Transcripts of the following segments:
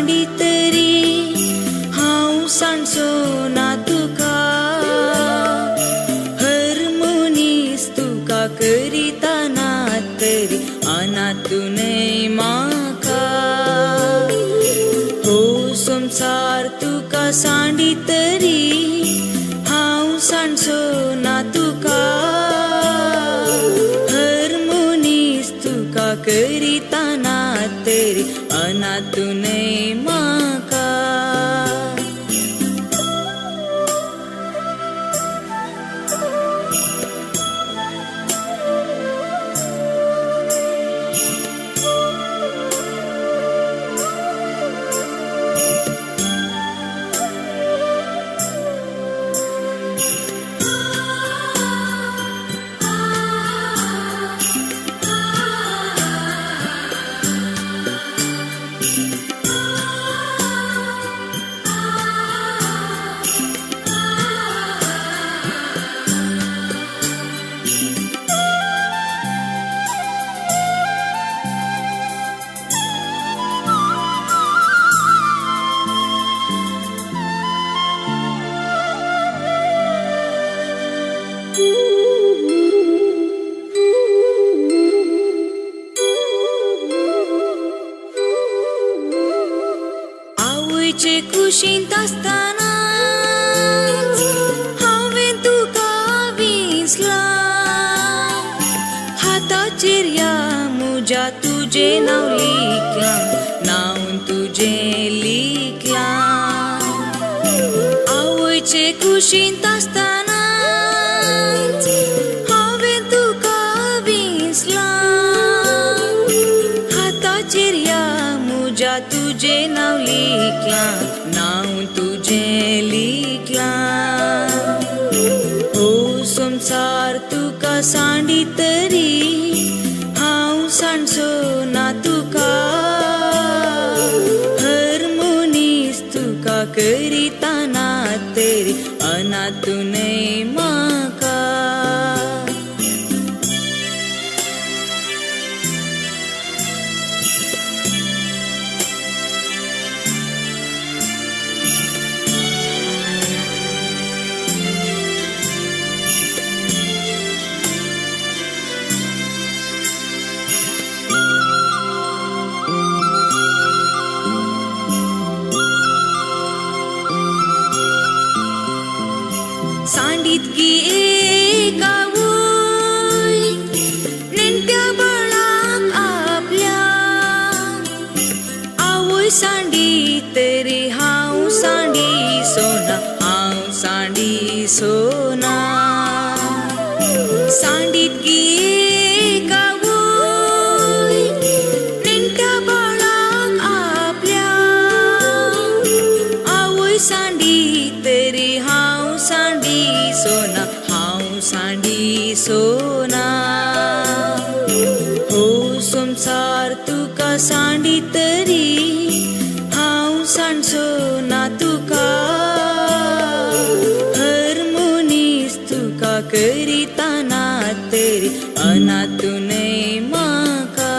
सांडी तरी हांव सांडचो ना तुका. हर मनीस तुका करिता ना तरी अनातूनय म्हाका. हो संवसार तुका सांडी तरी हांव सांडचो ना तुका. हर मनीस तुका करिता ना तरी अनातूनय म्हाका. आवयचे कुशींत आसतना हांवें तुका विंचलां. हाताचेर ह्या म्हज्या तुजें नांव लिखलां, नांव तुजें लिखलां. आवयचे कुशींत आसतना हांवें तुका विंचलां. हाताचेर ह्या म्हज्या तुजें नांव लिखलां, नांव तुजें लिखलां. हो संवसार तुका सांडी तरी हांव सांडचो ना तुका. हर मनीस तुका करिता ना तरी अनातूनय म्हाका. सांडीत की एक आवय नेणट्या बाळाक आपल्या. आवय सांडी तरी हांव सांडी सोना, हांव सांडी सोना. सांडीत की एक आवय नेणट्या बाळाक आपल्या. आवय सांडी तरी हांव सांडी सोना, हांव सांडी सोना. हो संवसार तुका सांडी तरी हांव सांडचो ना तुका. हर मनीस तुका करिता ना तरी अनातूनय म्हाका.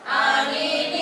Amen.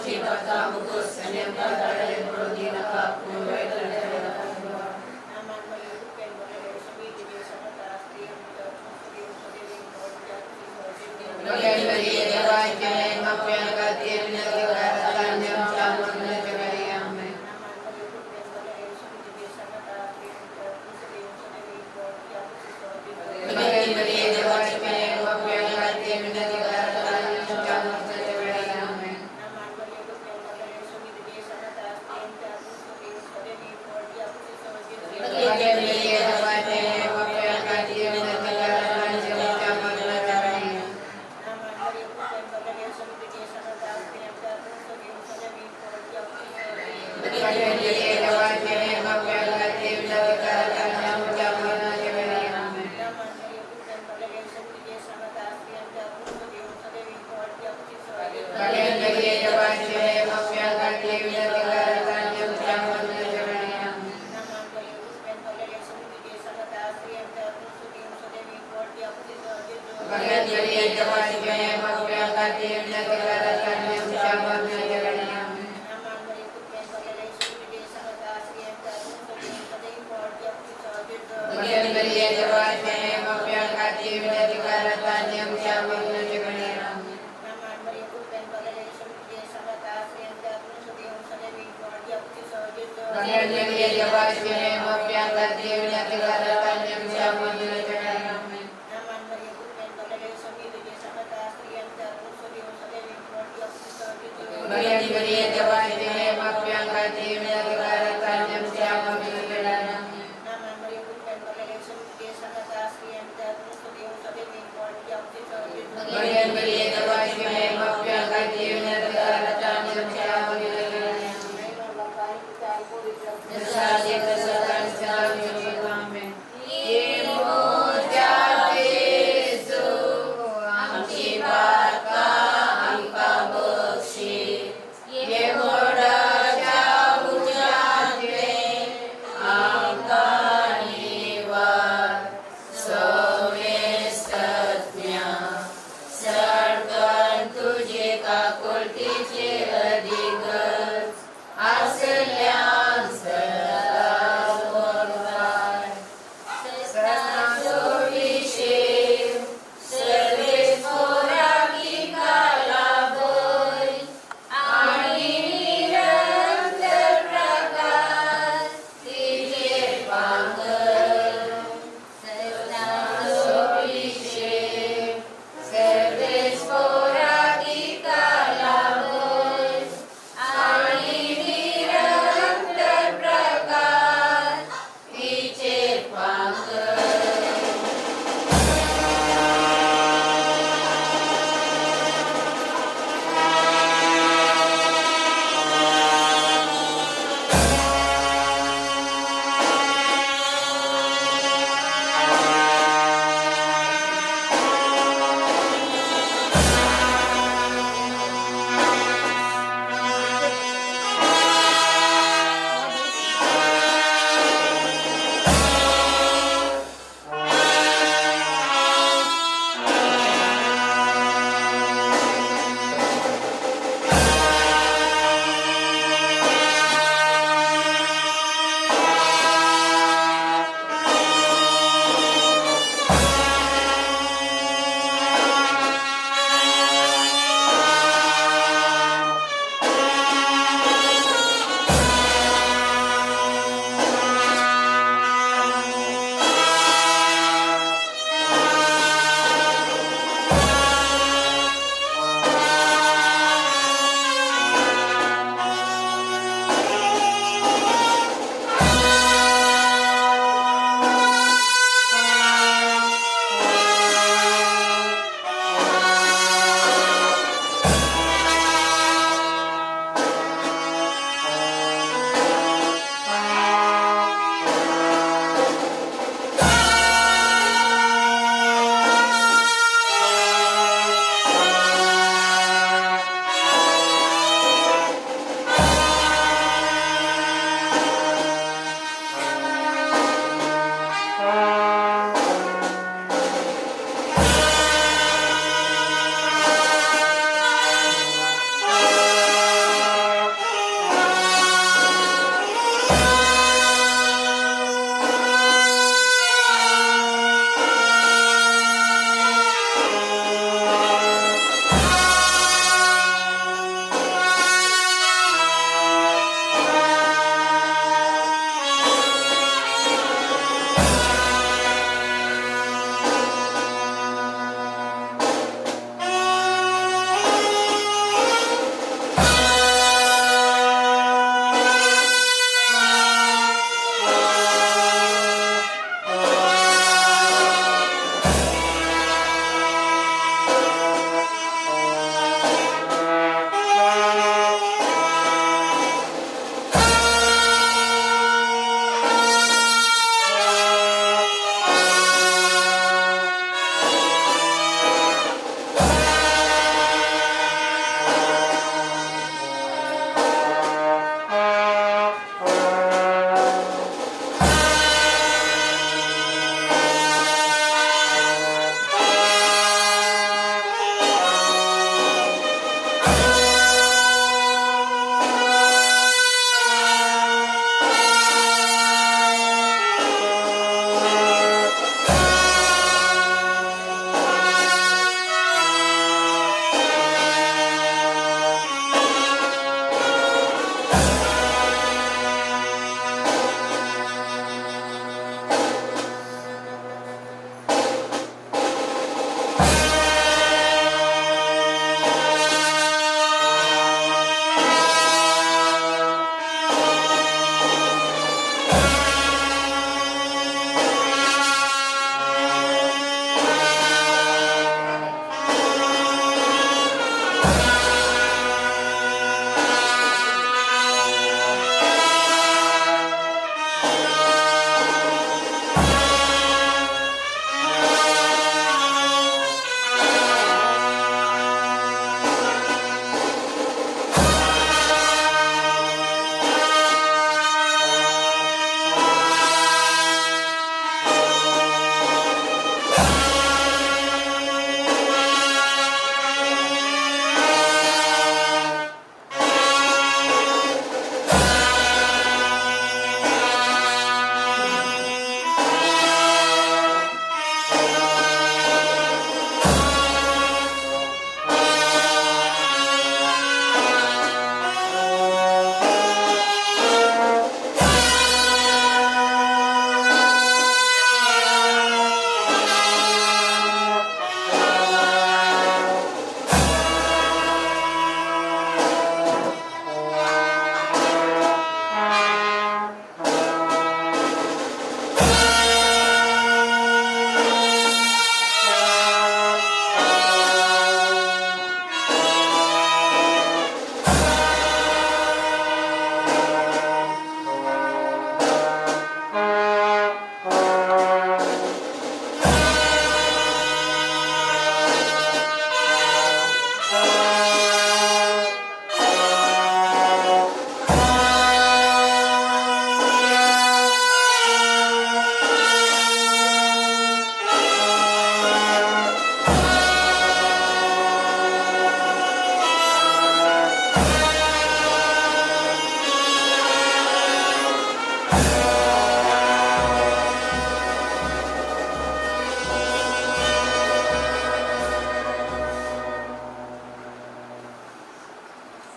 आमची पातकां मुकोस आनी आमकां धाडाय पडूं दिनाका, पूण वायटांतल्यान आमकां वाटाय. Maria, देवाचे माप्या खातीर विनंती करात आनी आमच्या मरणाच्या वेळी. आमेन. मरिया, देवाचे माप्या खातीर विनंती करात आनी आमच्या मरणाच्या वेळी. आमेन. मरिया, देवाचे माप्या खातीर विनंती करात आनी आमच्या मरणाच्या वेळी. मरिया, देवाचे माप्या खातीर विनंती करात आनी आमच्या मरणाच्या वेळी. आमेन. मरिया, देवाचे माप्या खातीर विनंती करात आनी आमच्या मरणाच्या वेळी. आमेन. मरिया, देवाचे माप्या खातीर विनंती करात आनी आमच्या मरणाच्या वेळी. आमेन. मरिया, देवाचे माप्या खातीर विनंती करात आनी आमच्या मरणाच्या वेळी. आमेन. मरिया, देवाचे माप्या खातीर विनंती करात आनी आमच्या मरणाच्या वेळी. आमेन. मरिया, देवाचे माप्या खातीर विनंती करात आनी आमच्या मरणाच्या वेळी. आमेन. मरिया, देवाचे माप्या खातीर विनंती करात आनी आमच्या मरणाच्या वेळी. आमेन. आमची पातकां आमकां बक्षी, ये व्हडाच्या उज्यांतलें आमकां निवार. सवेस्तज्ञा, सडकन तुजे काकुळटीचे अधिगज आसल्यान सदां मोरवाय. सदांचो विशेव सर्वेस पोराकिका लाभय आणि निरंतर प्रकाश तिजेर पांगय. सदांचो विशेव सर्वेस पोराकिका लाभय.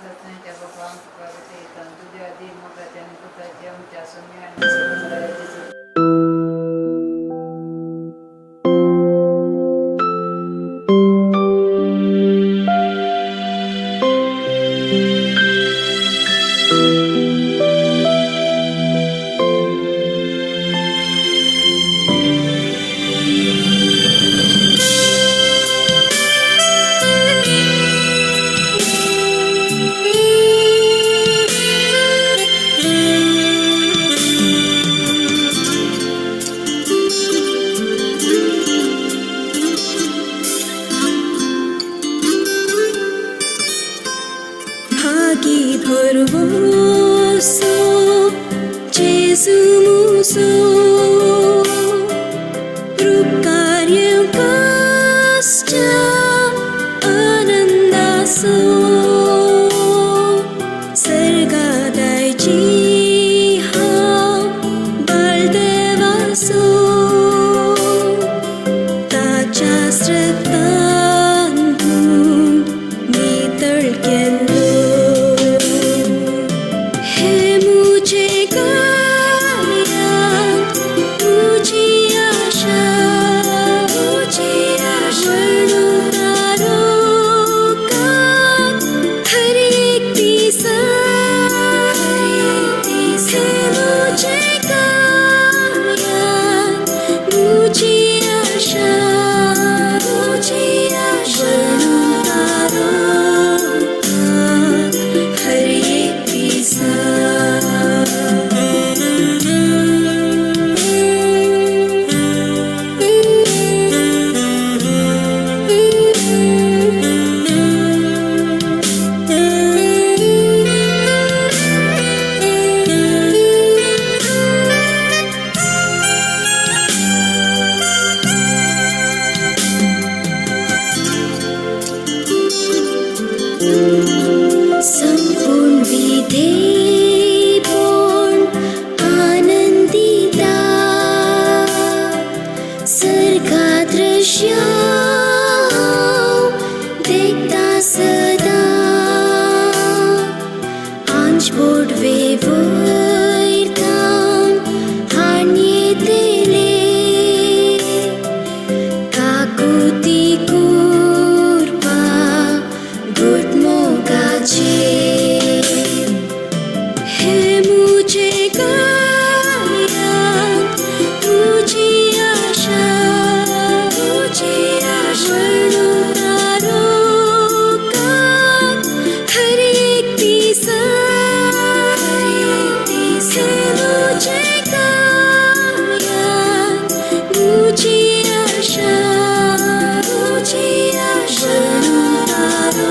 सत्यांच्या बाबा तुका भेटयता तुज्या आदी मोगाची आनी पुताची आमच्या सोम्या आनी सगळ्याची. भागी भरवसो जेजू मुसो रूपकार्य कष्ट आनंदासो सर्गादायची हांव बाळदेवासो ताच्या रक्तान नितळ केल्लो. हे मुझे गाया तुझी आशा तुझी आशा तारोकात हर एक दिसा हे मुझे गाया तुझी आशा तुझी आशा तारोकात हर एक दिसा. संपूर्ण विधेयपण आनंदिता सर्गा दृश्य देखता सदा आंच बोडवे वयरथावन हाणयेतले काकुती कुरपा गुटमोगाचे. हे मुझे गाया तुझी आशा तुझी आशा तारोकात हर एक दिसा हे मुझे गाया तुझी आशा तुझी आशा तारोकात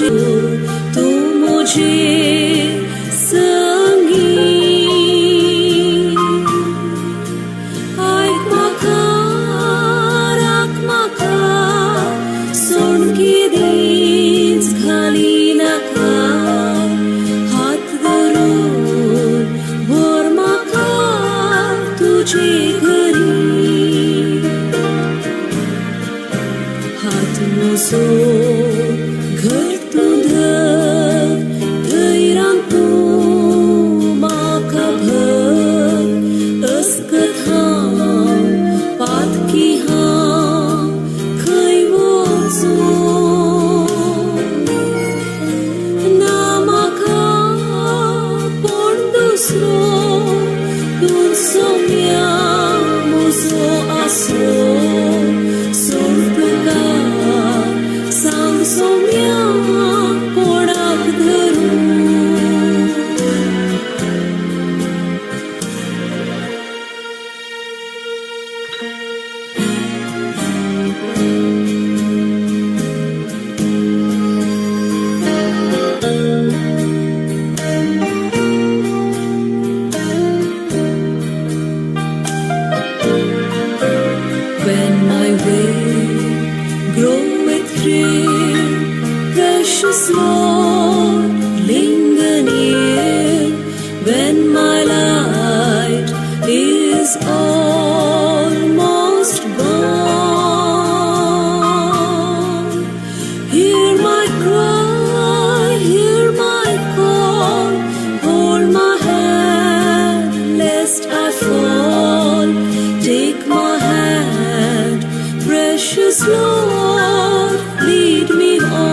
तूं म्हजे संगी आयक म्हाका राख म्हाका सोणकी दीस घाली नाका हात धरून व्हर म्हाका तुजे घरी हात म्हजो घर तूं धर धैर्यान तूं म्हाका भर अस्कत हांव पातकी हांव खंय वचूं ना म्हाका कोण दुसरो तूं सोम्या म्हजो आसरो सोड तुका सांग सोम्या कोणाक धरूं. When my way groweth drear, precious Lord, linger near. When my light is almost gone, hear my cry, hear my call, hold my hand lest I fall. Take my hand, precious Lord, lead me on.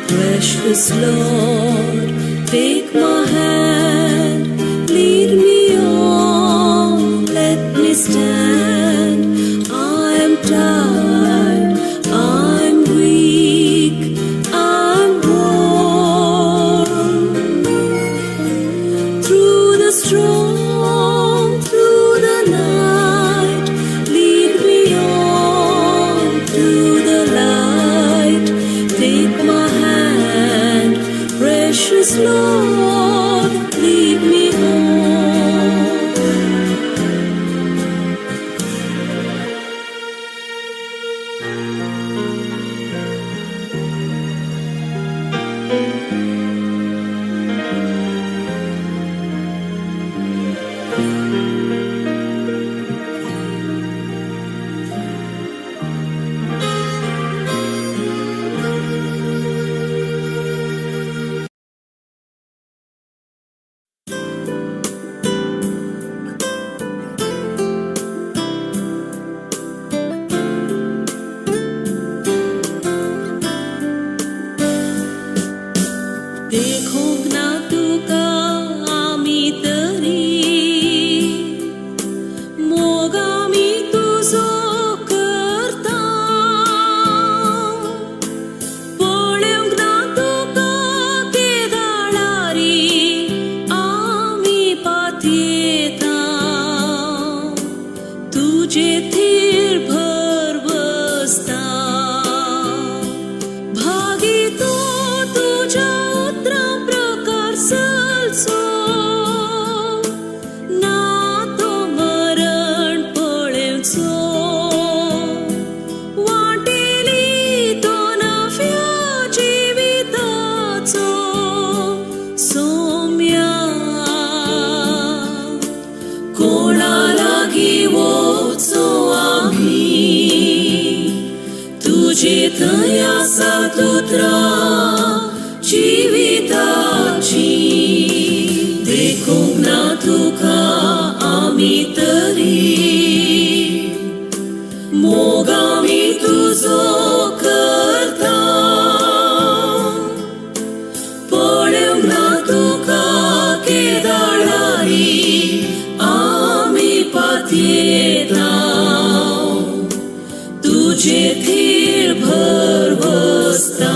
Precious Lord, take my hand, lead me on, let me stand. I am tired, I'm weak, I'm worn. Through the storm, through the night, lead me on to the light. Take my hand, precious Lord, lead me on. देखूंक ना तुका आमी तरी मोग आमी तुजो करता पळोवंक ना तुका केदाळारी आमी पातयेता तुजे थीर भर बसता भागी तो तुज्या उतरां प्रकार चलचो ना तो मरण पळेवचो वाटेली तो नव्या जिविताचो सोम्या कोणा लागीं वचूं आमी तुजे थंय आसात उतरां जिविताची देखूंक ना तुका आमी तरी मोग आमी तुजो करता पळोवंक ना तुका केदाळारी आमी पातयेता तुजे थीर भर बसता.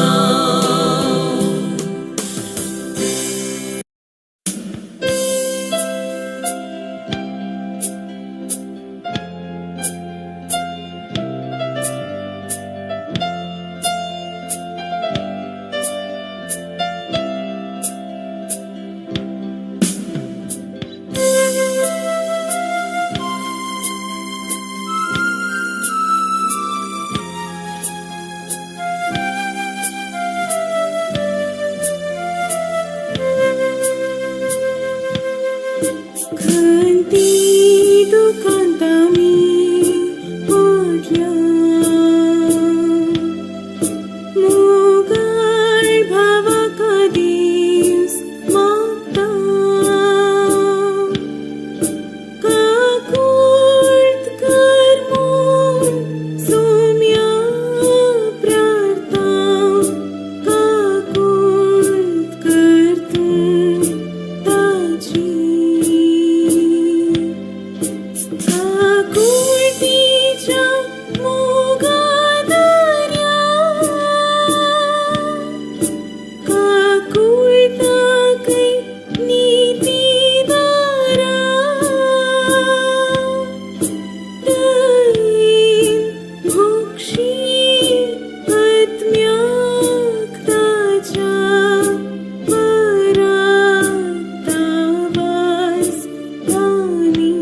काकुळटीच्या मोगादर्या, काकुळटाकय नीतीदारा, दयेन भोगशी आत्म्याक ताच्या परातावास. आमीन.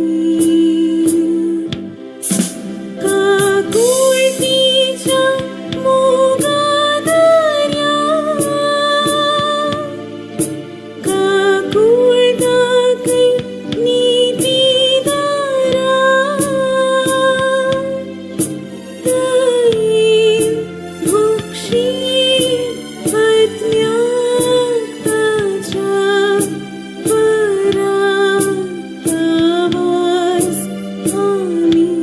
काकुळटीच्या मोगादर्या, काकुळटाकय नीतीदारा, दयेन भोगशी आत्म्याक ताच्या परातावास. आमीन.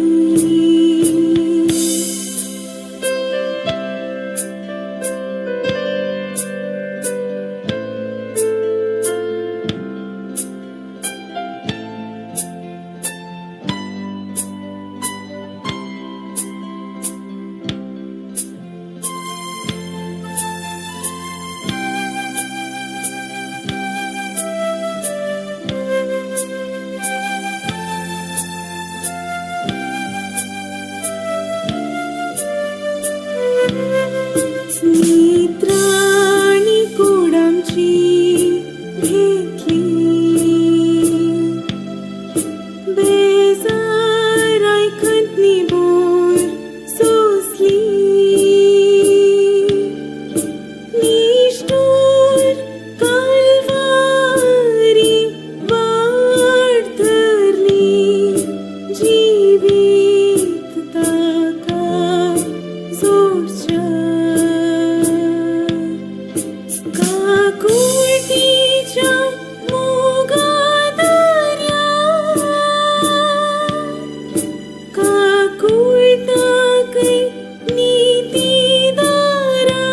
नित्राणी कूड आमची घेतली, बेजार आयकत निबोर सोंसली, निश्ठूर कालवारी वाट धरली, जिवीत ताका जोडच्या. काकुळटीच्या मोगादर्या, काकुळटाकय नीतीदारा,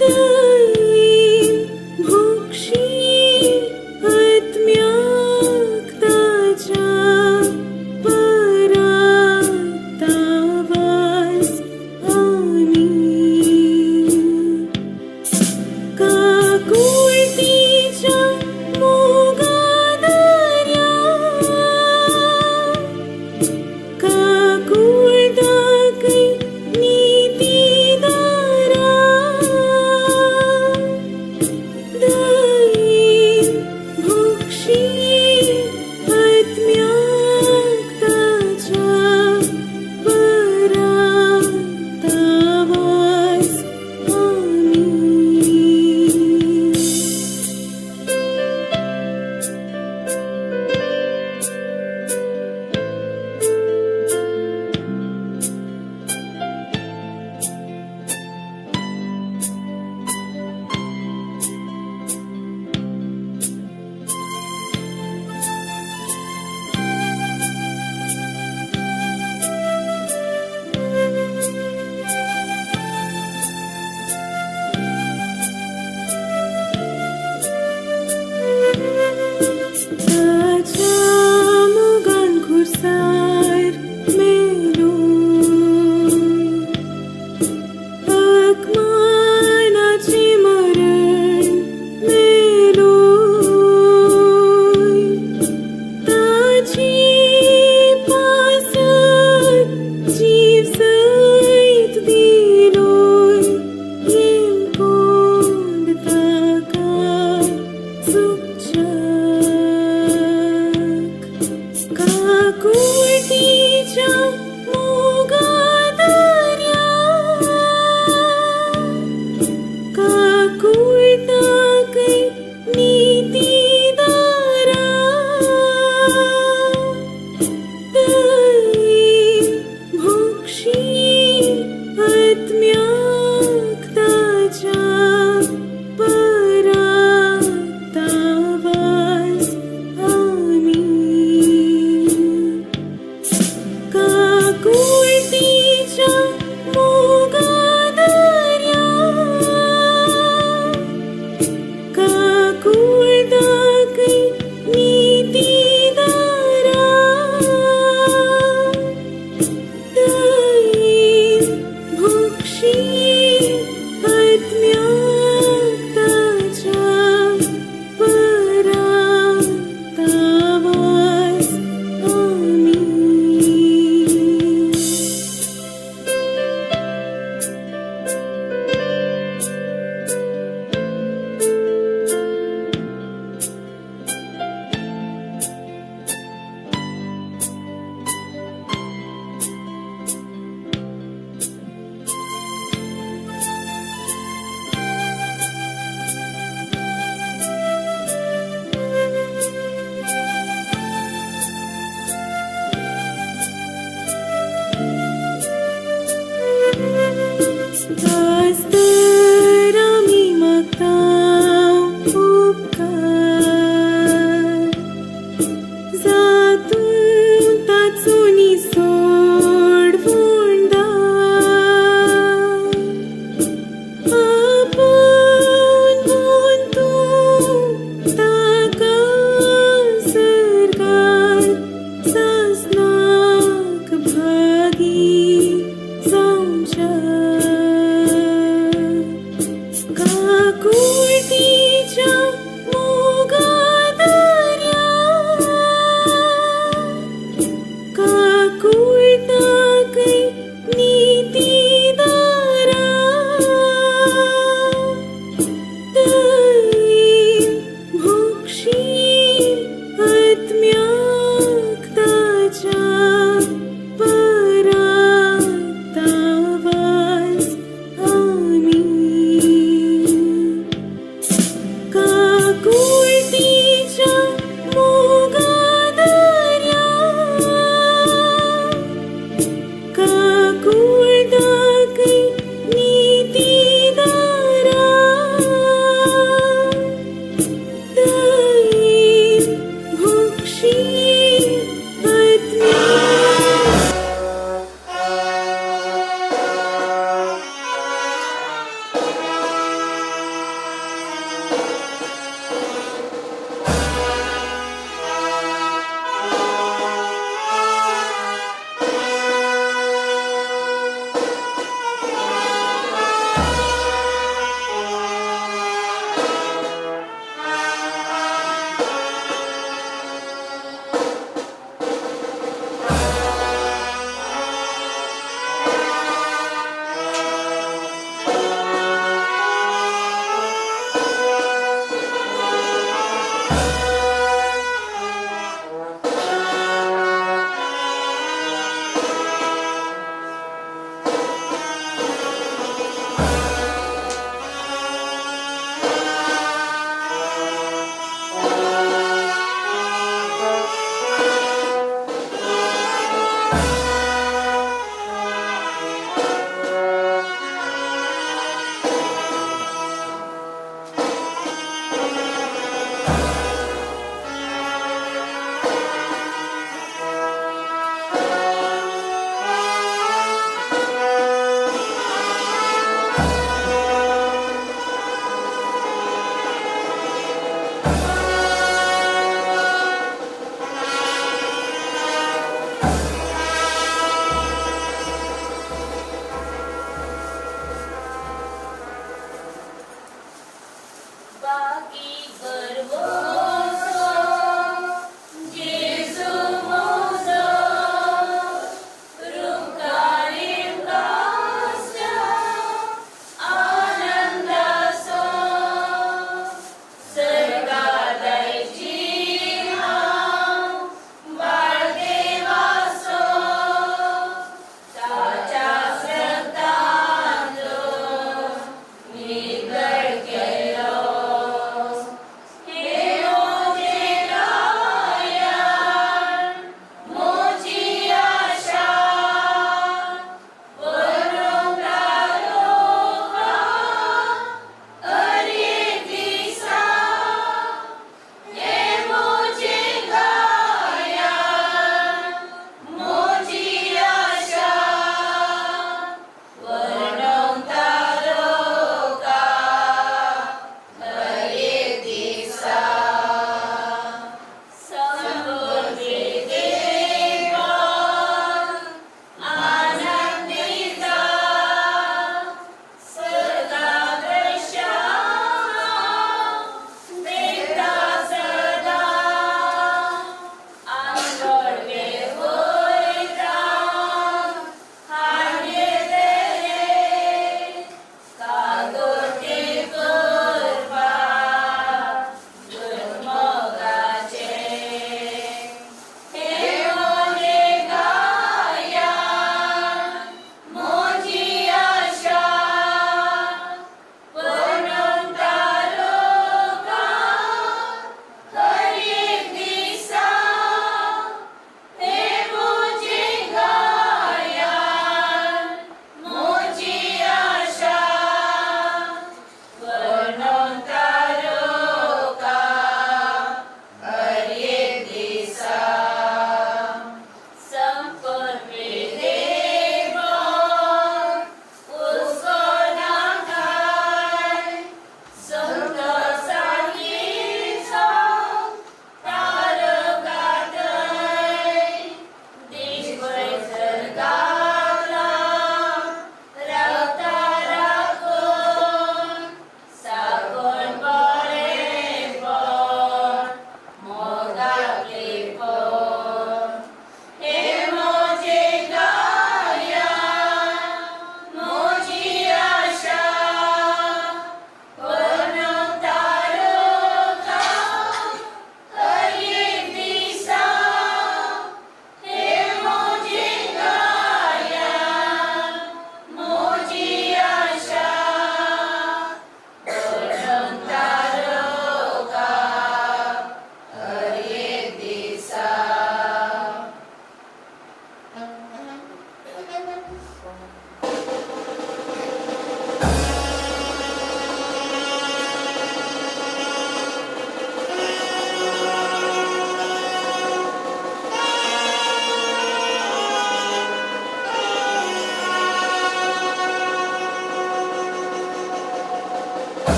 दयेन भोगशी आत्म्याक ताच्या परातावास. आमीन. काकुळटीच्या मोगादर्या, काकुळटाकय नीतीदारा, दयेन भोगशी आत्म्याक ताच्या परातावास. आमीन. ताच्या मोगान खुरसार मेलो, अपमानाचें मरण मेलो, ताची पासत जीव सयत दिलो, हेमकोंड ताका सुखच्याक. काकुळटीच्या मोगादर्या, काकुळटाकय नीतीदारा, दयेन भोगशी आत्म्याक ताच्या परातावास. आमीन.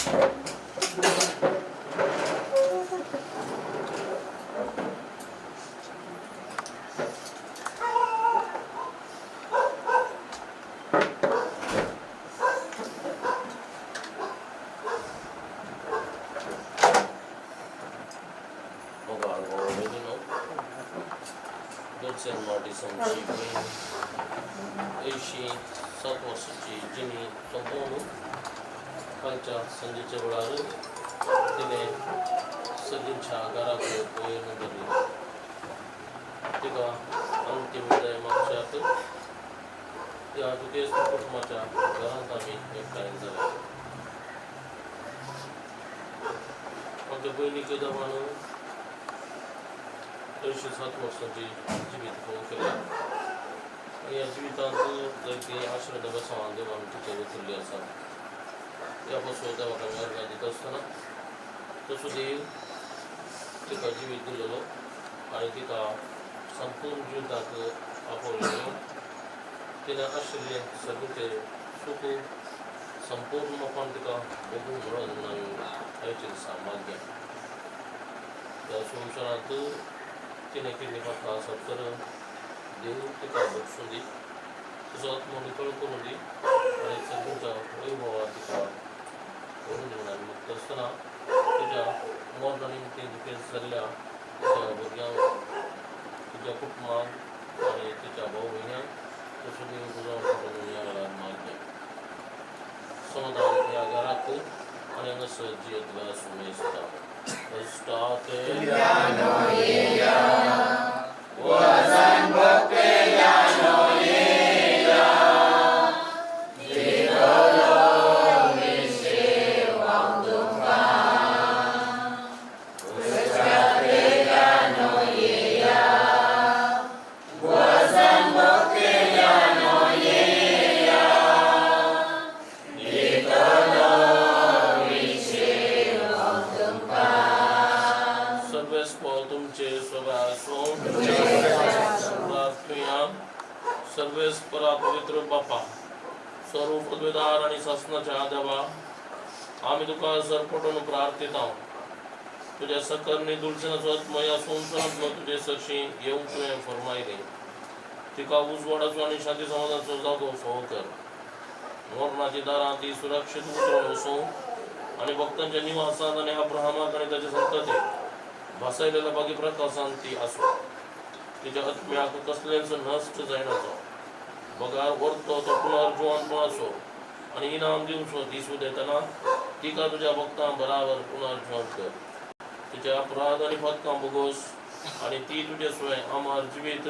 मोगाळ भाव भयणीनो, दुलसेन मार्टिसनची बहीण 87 वर्सांची जिणी सोंपोवन कालच्या संजेच्या वेळार तिणें सगळींच्या घराक वयर धरली. तिका अंतीम विदाय मागच्याक ह्या दुखेस्त कुटुंबाच्या घरांत आमी एकठांय जाले. आमच्या भयणीक देवान 87 वर्सांची जिवीत फोव केल्या आनी ह्या जिवितांत जायतीं आशिर्वाद बेसांवां देवान तिचेर उतरली आसा. ह्या पासून देवाक आमी अर्गां दिता आसतना तसो देव तिका जिवीत दिलेलो आनी तिका संपूर्ण जिविताक आपवलेलो. तिणें आशिल्लें सगळें तें सूख संपूर्ण मापान तिका भोगूंक मेळोन ना आयच्या दिसा मागया. ह्या संवसारांत तिणें केल्ली पात्रां आसत तर देव तिका बक्षूं दी, तिचो आत्मो नितळ करूं दी आनी सगळ्यांच्या वैभवात तिका करून दी म्हणून आमी मागता आसतना तिच्या मरणा निमतीं दुखेस्त जाल्ल्या तिच्या भुरग्यांक, तिच्या कुटुंबाक आनी तिच्या भाव भयण्यांक तसो देव बुजोवन करून ह्या वेळार मागया. समाधान ह्या घराक आनी हांगासर जियेतल्या सुमेस्ता Estate सर्वेस्पर तुमचे स्वभाव. प्रार्थुया. सर्वेस्परा, पवित्र बापा, सर्व पदवेदार आणि सासनाच्या देवा, आमी तुका सरपटून प्रार्थिता. तुज्या सकर्णी दुलसेनाचो आत्मो ह्या संवसारांतलो तुजे सरशी येवंक तुवें फर्मायलें. तिका उजवाडाचो आनी शांती समाधानाचो जागो फावो कर. मरणाची दारां ती सुरक्षीत उतरून वसूं आनी भक्तांच्या निवासांत आनी अब्राहमाक आनी ताच्या संततीक भासायलेल्या बागी प्रकाशांत ती आसूं. तिच्या आत्म्याक कसलेंच नश्ट जायनाचो बगार व्हरतो तो पुनर्जिवंतपणाचो आनी इनाम दिवचो दीस उदेतना तिका तुज्या भक्तां बराबर पुनर्जिवंत कर. तिचे अपराध आनी पदकां भोगोस आनी ती तुजे स्वय अमर जिवीत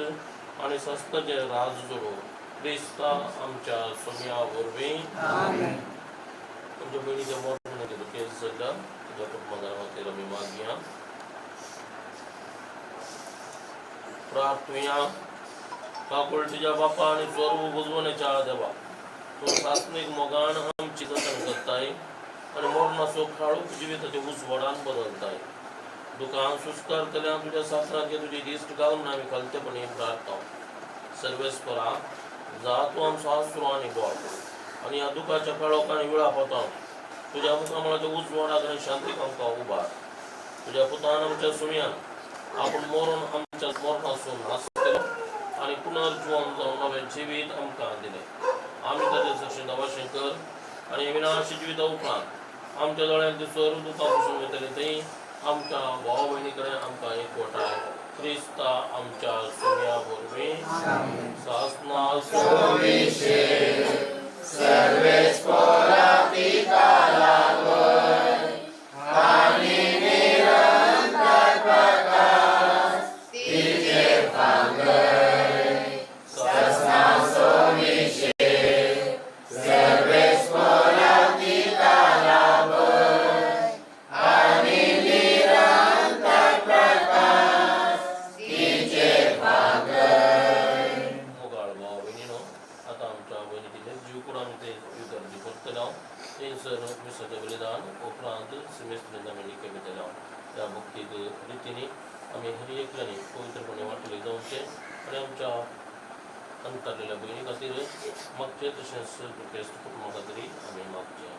आनी सस्ताचें राज जोडू, क्रिस्ता आमच्या सोम्या वरवीं. तुमच्या भयणीच्या मरण दुखेस्त जाल्ल्या तुज्या कुटुंबा खातीर आमी मागया. प्रार्थुया. काकुळटीच्या बापा आनी सर्व बुजवणेच्या देवा, तूं सासणीक मोगान आमची जतन करताय आनी मरणाचो काळूक जिविताच्या उजवाडान बदलताय. दुकान सुस्कारतल्या तुज्या सासरांचे तुजी दिश्ट घाल म्हणून आमी खालतेपणी प्रार्थता. सर्वेस्परा, जा तूं आमचो आसरो आनी बळ आनी ह्या दुखाच्या काळोख आनी विळा पोतां तुज्या मुखामळाच्या उजवाडाक आनी शांतीक आमकां उबार. तुज्या पुतान आमच्या सुम्यान आपूण मरून आमच्या मरणासून नाश केलो आनी पुनर्जिवन जावन नवें जिवीत आमकां दिलें. आमी ताचे सरशी नवाशें कर आनी विनाशी जिविता उपरांत आमच्या दोळ्यांतली सर्व दुकां पुसून वयतली थंय आमच्या भाव भयणी कडेन आमकां एकवटाय, क्रिस्ता आमच्या सुम्या वरवीं. सासना. सर्वेस्पोरा तिका लागय आनी निरंतर प्रकाश तिचेर फांकय. ससना सोविशे सर्वेस्पोरा तिका लागय आनी निरंतर प्रकाश तिचेर फांकय. मोगाळ भाव भयणीनो, आतां आमच्या भयणीचे जीव कूड आमी ते इगर्जी करतले. थंयसर मिसाचें बलिदान उपरांत सिमेस्त्रीन आमी निके घेतले. त्या भक्तीक रितीनी आमी हर एकल्यानी पवित्रपणे वांटले जावचें आनी आमच्या अंतरलेल्या भयणी खातीर मागचें, तशेंच दुखेस्त कुटुंबा खातीर आमी मागचें.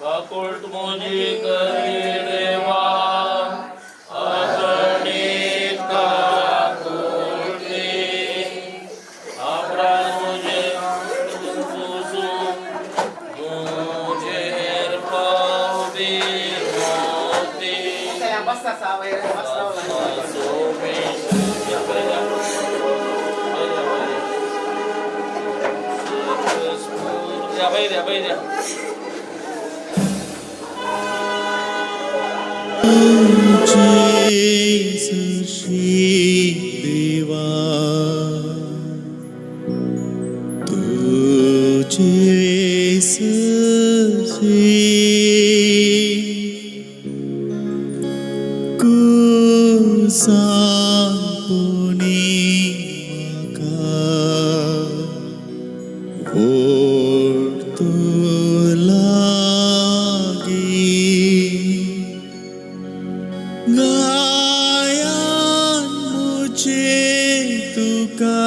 काकुळट म्हजी करी देवा अगणीत काकुळटी आपराध म्हजे पुसून म्हजेर पावबी मोती. Basta sa basta wala. द्या बाई, द्या बाई, द्या. तुझे देवा, तुझे सजी कुसांपुनी म्हाका ओडतो लागी, गायान मुझे तुका,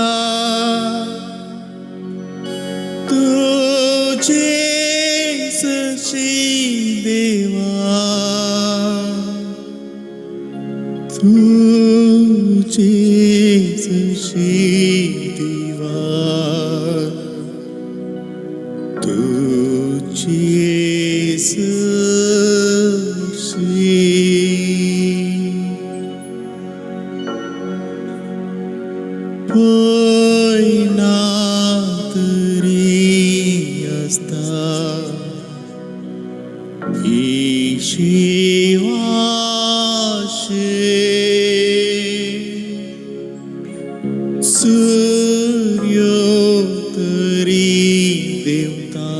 तुझे सशी देवा, तुझे सशी देवा, तुझे सशी. पळय ना तरी आसता ही शिवाशे, सूर्यो तरी देवता.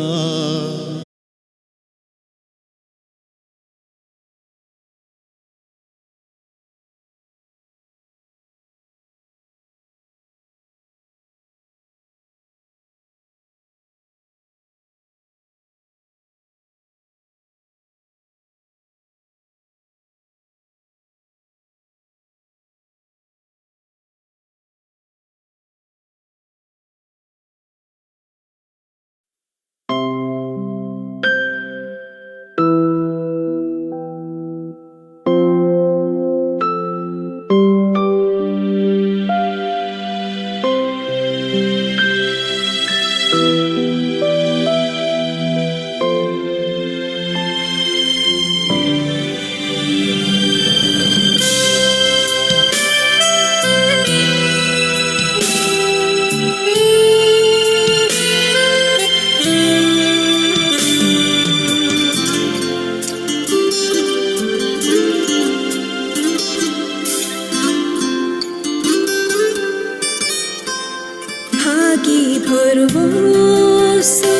भागी भरवोसो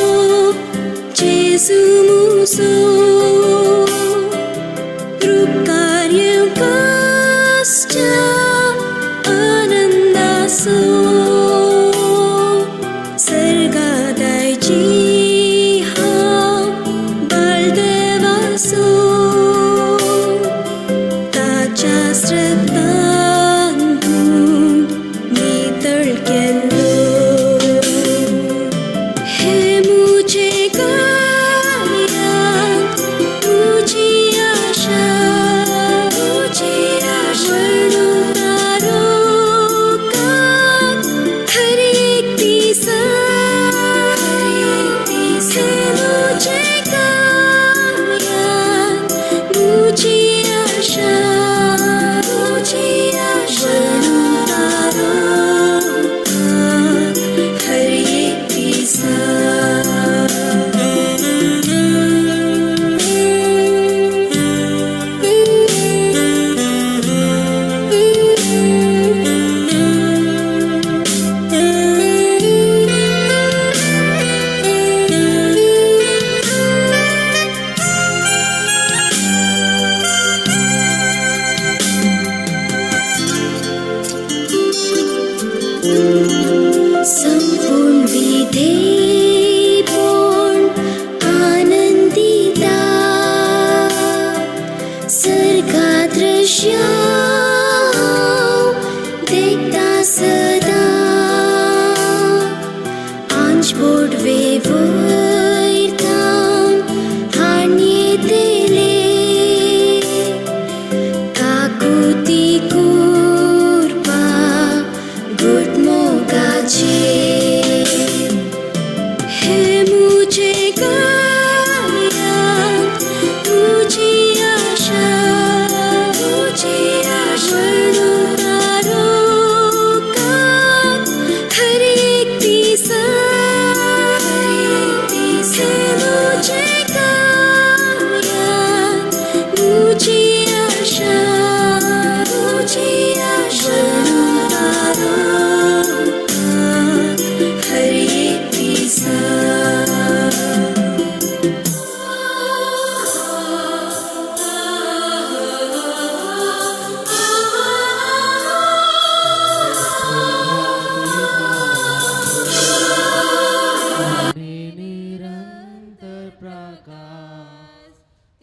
जेसु मुसो, रूपकार्य कश्च आनंदासो, सर्गादायची हांव बाळदेवासो, ताच्या श्रद्धान नितळ केल्लो. हे मुझे गाया, तुझी आशा, तुझी आशा, हर एक दिसा, हर एक दिसा. मुझे गाया, तुझी आशा, तुझी आशा, हर एक दिसा. संपूर्ण विधेयपण आनंदिता, सर्गा दृश्य देखता सदा, आंच बोडवे वयरथावन हाडणी.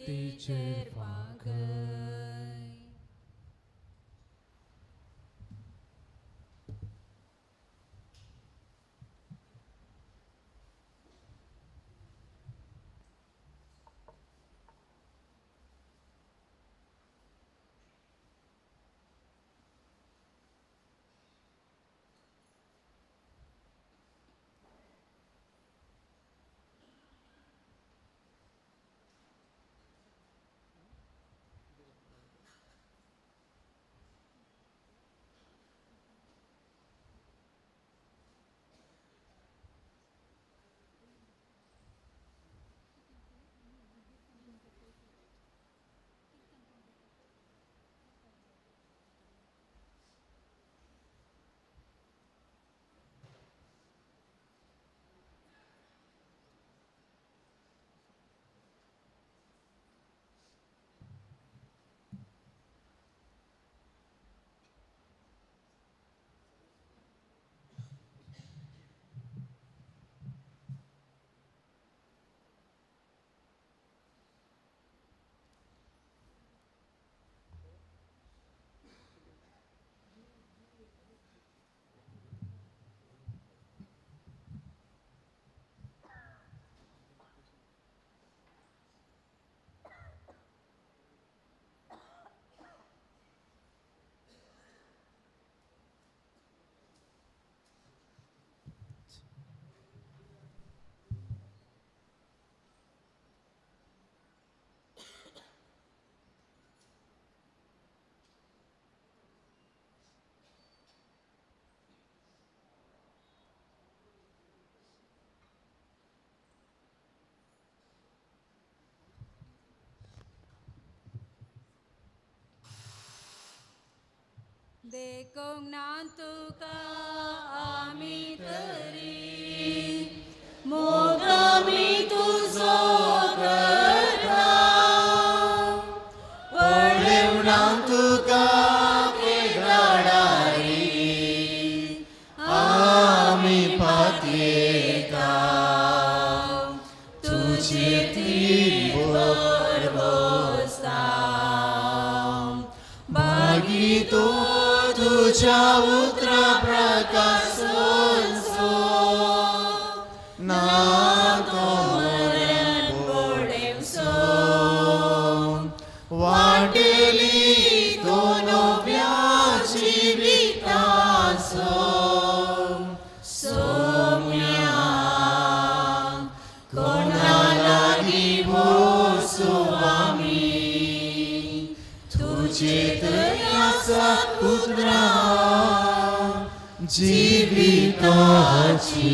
तिचेर पागय. देखूंक ना तुका आमी तरी मोग आमी तुजो करता, पळेवना तुका केदाडारी आमी पातयेता तुजे ती भरभोसता मागीर तूं तुज्या उतरा प्रकाशोत्सव ना तो मरण पडेवसो वाटेली दोनोव्या जिविताचो सोम्या कोणा लागीं वचूं आमी तुजे थंय आसा उतरां जिविताची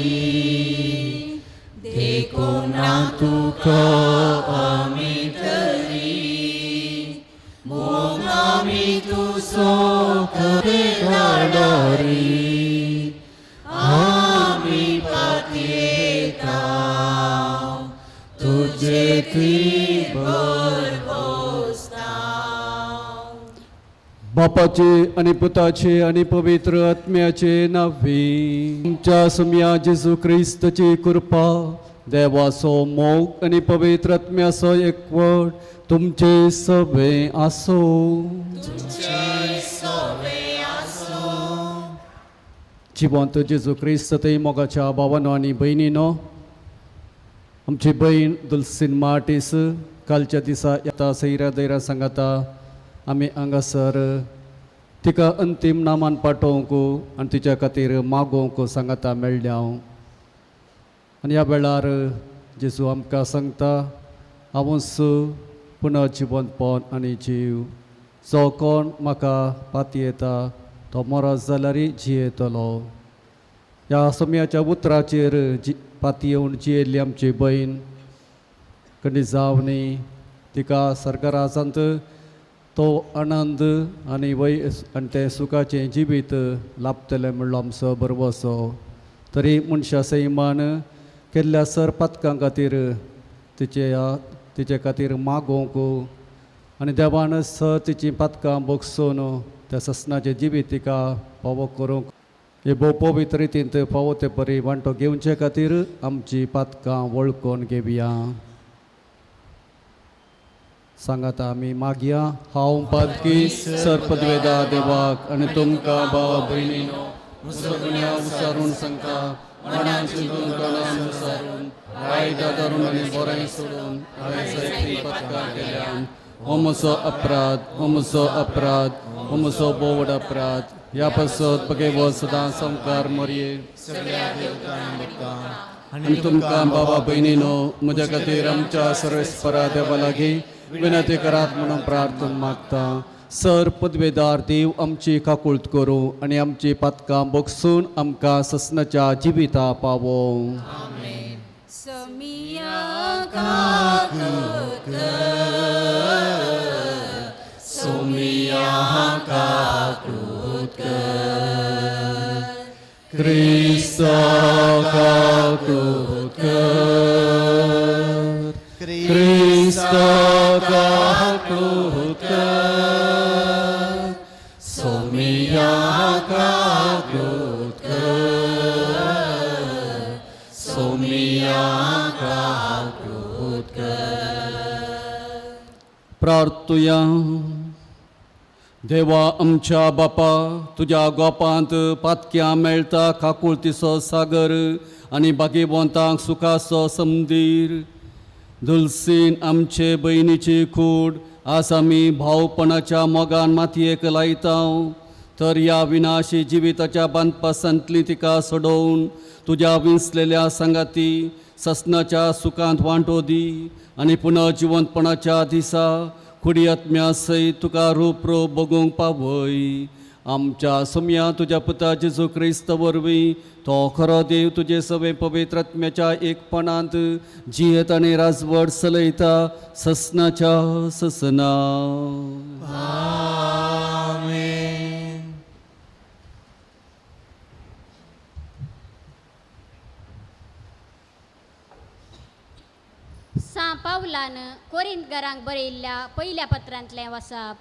देखून ना तुका आमी तरी मोग आमी तुजो करेदारी आमी पातयेता तुजे थंय भरभोसता. बापाचे आनी पुताचे आनी पवित्र आत्म्याचे नांवी तुमच्या सुम्या जेजू क्रिस्तची कृपा, देवाचो मोग आनी पवित्र आत्म्याचो एकवट तुमचे सगळे आसूं. जिवंत जेजू क्रिस्त थंय मोगाच्या भावानो आनी भयणीनो, आमची भयण दुलसीन मार्टीस कालच्या दिसा येता सैरा दैरा सांगाता आमी हांगासर तिका अंतीम नामान पाठोवंक आनी तिच्या खातीर मागोवंक सांगाता मेळ्ळ्या हांव. आनी ह्या वेळार जेजू आमकां सांगता, हांवूच पुनर्जिवंतपण आनी जीव, जो कोण म्हाका पातयेता तो मरत जाल्यारय जियेतलो. ह्या समयाच्या उतराचेर जी पातयेवन जियेल्ली आमची भयण कंडी जावनी तिका सरकारांत तो आनंद आनी वय आनी तें सुखाचें जिवीत लाभतलें म्हणलो आमचो भरवसो. तरी मनशा सैमान केल्ल्या सर पातकां खातीर तिचे खातीर मागोवंक आनी देवान सर तिचीं पातकां भोगसून त्या ससनाचें जिवीत तिका फावो करूंक हे भोव पवित्र रितीन फावो ते परी वांटो घेवचे खातीर आमची पातकां वळखून घेवया. सांगाता आमी मागया. हांव पादकी सर्पद्वेदा देवाक आनी तुमकां भाव भयणीनो म्हजो गुन्यांव विचारून सांगता, मनान चिंतून तोंडान विचारून वायट धरून आनी बरें सोडून हांवें जायतीं पथकां केल्यान. हो म्हजो अपराध, हो म्हजो अपराध, हो म्हजो बोवड अपराध. ह्या पासत बगेवत सदां संकार मरये आनी तुमकां बाबा भयणीनो म्हज्या खातीर आमच्या सर्वेस्परा देवा लागीं विनंती करात म्हणून प्रार्थना मागता. सर पदवेदार देव आमची काकुळट करूं आनी आमची पातकां बगसून आमकां ससनाच्या जिविता पावोवं. क्रिस्ता काकुळट कर, क्रिस्ता काकुळट कर, सोमिया काकुळट कर, सोमिया काकुळट कर. प्रार्थुया. देवा आमच्या बापा, तुज्या गोपांत पातक्यां मेळटा काकुळतीचो सागर आनी बागेवंतांक सुखाचो समदीर. दुलसीन आमचे भयणीची कूड आज आमी भावपणाच्या मोगान मातयेक लायता, तर ह्या विनाशी जिविताच्या बांदपासांतली तिका सोडोवन तुज्या विंचलेल्या सांगाती ससनाच्या सुखांत वांटो दी आनी पुनः जिवंतपणाच्या दिसा कुडी आत्म्या सयत तुका रूप रूप बगूंक पावय. आमच्या सोम्या तुज्या पुता जेजू क्रिस्त वरवीं तो खरो देव तुजे सवे पवित्र आत्म्याच्या एकपणांत जियेत आनी राजवट चलयता ससनाच्या ससना. आमेन. सां पावलान कोरिंतगरांक बरयल्ल्या पयल्या पत्रांतलें वाचप.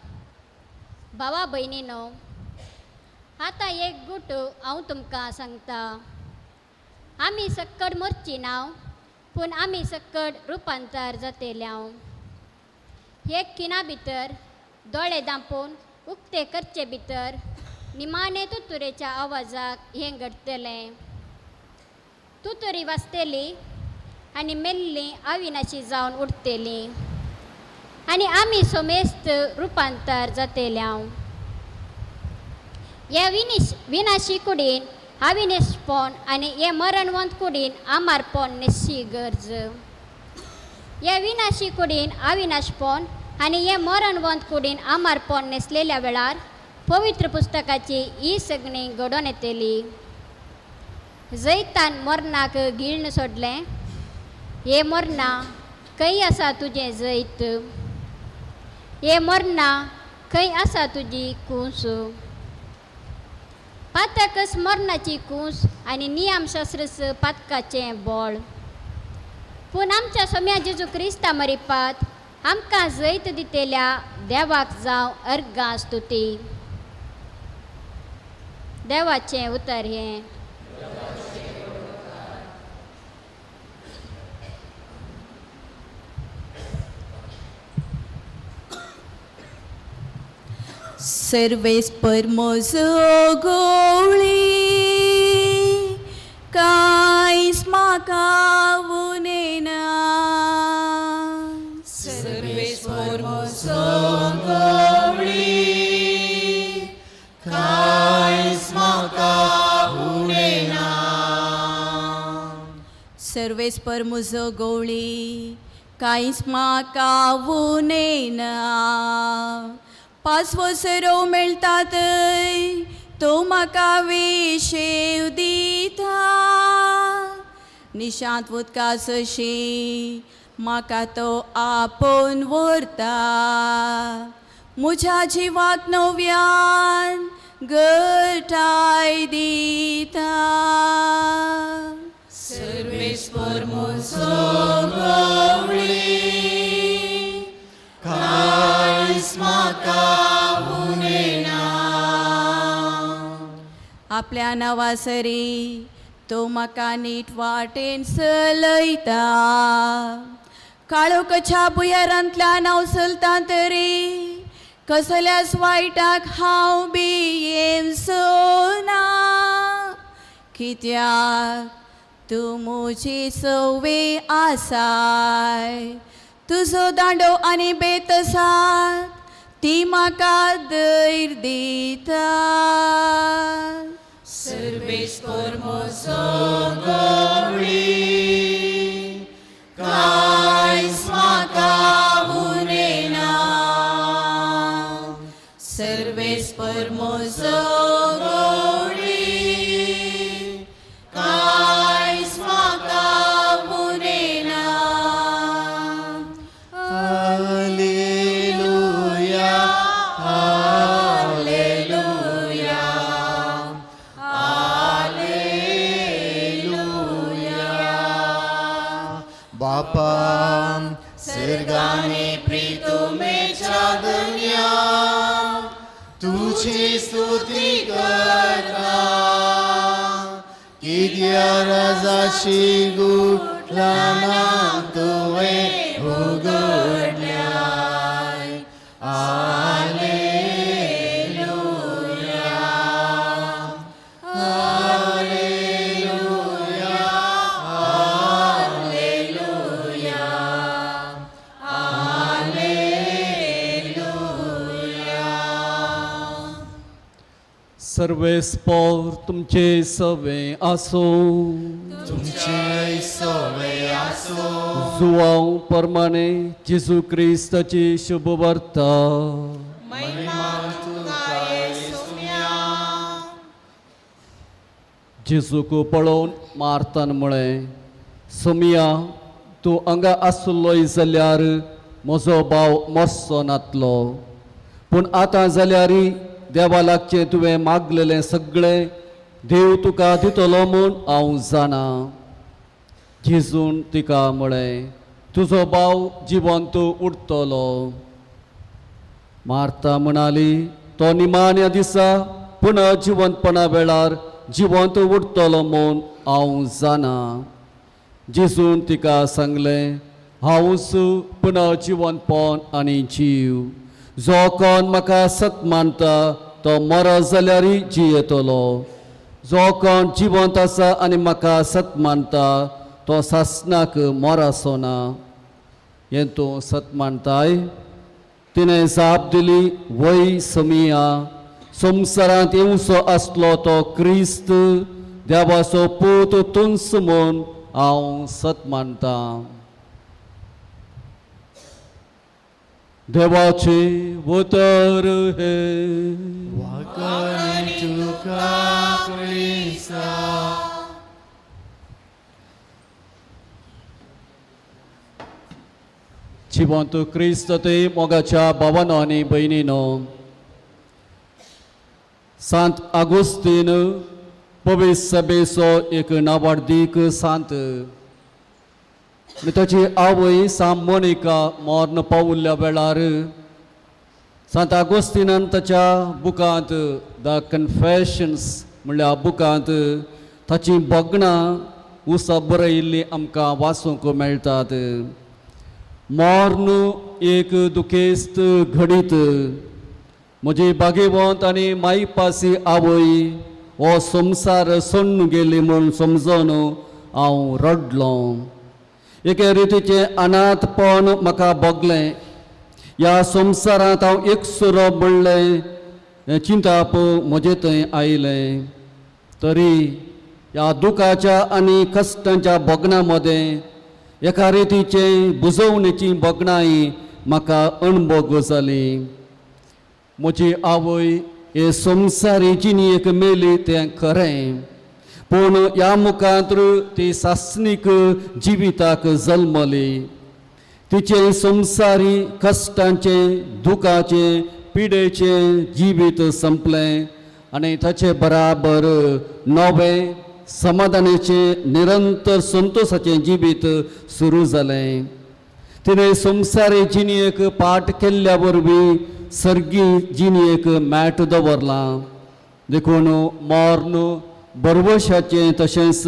भावा भयणीनो, आतां एक गुट हांव तुमकां सांगता. आमी सक्कड मरची नांव, पूण आमी सक्कड रुपांतर जातेल्यांव. एक खिणा भितर दोळे दांपून उक्ते करचे भितर निमाणे तुतुरेच्या आवाजाक हें घडटलें. तुतुरी वाजतली आनी मेल्लीं अविनाशी जावन उरतलीं आनी आमी सोमेस्त रुपांतर जातेल्यांव. ह्या विनाशी कुडीन अविनेशपण आनी हे मरणवंत कुडीन आमारपण न्हेसची गरज. ह्या विनाशी कुडीन अविनाशपण आनी हे मरणवंत कुडीन आमारपण न्हेसलेल्या वेळार पवित्र पुस्तकाची ही सगळी घडोवन येतली. जैतान मरणाक गिळ्ण सोडलें, हे मरणा खंय आसा तुजें जैत, हे मरणा खंय आसा तुजी कूस. पातकच मरणाची कूस आनी नियमशास्त्रच पातकाचें बळ. पूण आमच्या सोम्या जेजू क्रिस्ता मरिपात आमकां जैत दितेल्या देवाक जावं अर्गां स्तुती. देवाचें उतर हें. सर्वेस्पर म्हजो गोवळी कांयच म्हाका उणेना. सर्वेस्पर म्हजो गवळी कांयच म्हाका उणें ना. सर्वेस्पर म्हजो गवळी कांयच म्हाका उणें ना. पांचवो सरो मेळटा थंय तो म्हाका विशेव दिता. निशांत उदका सशी म्हाका तो आपोवन व्हरता. म्हज्या जिवाक नव्यान गटाय दिता. सर्वेस्पर म्हजो गवळी कांयच म्हाका उणें ना. आपल्या नांवासरी तो म्हाका नीट वाटेन चलयता. काळोखच्या भुंयारांतल्यान हांव चलतां तरी कसल्याच वायटाक हांव भियेवचो ना, कित्याक तूं म्हजी सवी आसाय. तुजो दांडो आनी बेत आसात ती म्हाका धैर्य दिता. सर्वेस्पर म्हजो गवळी, कांयच म्हाका उणें ना. सर्वेस्पर म्हजो गवळी, कांयच म्हाका उणें ना. Alleluia, Alleluia, Alleluia. बापा सर्गानी प्रीतुमेच्या धन्या, तुझी स्तुती करता. कित्या राजाशी गुटलाना तुवें उगडल्याय. Alleluia, Alleluia, Alleluia, Alleluia. सर्वेस्पोर तुमचे सवे आसो. तुमचे सवे आसो. जुवांव परमाने जेजू क्रिस्ताची शुभ वार्ता. महिमा तुका येसुम्या. जेजूक पळोवन मार्तान म्हळें, सोमिया, तूं हांगा आसलोय जाल्यार म्हजो भाव मरचो नातलो. पूण आतां जाल्यार देवा लागचें तुवें मागलेलें सगळें देव तुका दितलो म्हूण हांव जाणा. जेजून तिका म्हळें, तुजो भाव जिवंत उरतलो. मार्ता म्हणाली, तो निमाण्या दिसा पुनः जिवंतपणा वेळार जिवंत उरतलो म्हूण हांव जाणा. जेजून तिका सांगलें, हांवूच पुनः जिवंतपण आनी जीव. जो कोण म्हाका सत मानता तो मरत जाल्यारय जियेतलो. जो कोण जिवंत आसा आनी म्हाका सत मानता तो सासणाक मोरासो ना. हें तूं सत मानताय? तिणें जाप दिली, वय समिया, संवसारांत येवचो आसलो तो क्रिस्त देवाचो पूत तुंच म्हूण हांव सत मानतां. देवाचें उतर हें. वाखाणी तुका क्रिस्ता. जिवंत क्रिस्त ते मोगाच्या भावानो आनी भयणीनो, सांत आगुस्तीन पवित्र सभेचो एक नावाडदीक सांत आनी ताची आवय सांत मोनिका मर्ण पावुल्ल्या वेळार सांत आगुस्तीनान ताच्या बुकांत the कन्फेशन्स म्हणल्यार बुकांत ताची भगणां उसा बरयिल्लीं आमकां वाचूंक मेळटात. मर्ण एक दुखेस्त घडीत. म्हजी भागेवंत आनी मायपासी आवय हो संवसार सोडून गेली म्हूण समजून हांव रडलो. एके रितीचें अनाथपण म्हाका भोगलें. ह्या संवसारांत हांव एकसुरो म्हणलें हें चिंताप म्हजे थंय आयलें. तरी ह्या दुखाच्या आनी कश्टांच्या भोगणां मदें एका रितीचें बुजवणेची भोगणांय म्हाका अणभोग जाली. म्हजी आवय हे संवसारी जिणेक मेली तें खरें, पूण ह्या मुखांत ती सासणीक जिविताक जल्मली. तिचें संवसारी कश्टांचें दुखाचें पिडेचें जिवीत संपलें आनी ताचे बराबर नवें समाधानाचें निरंतर संतोशाचें जिवीत सुरू जालें. तिणें संवसारी जिणेक पाठ केल्ल्या वरवीं सर्गी जिणेक मॅट दवरलां. देखून मर्ण बरवशाचें तशेंच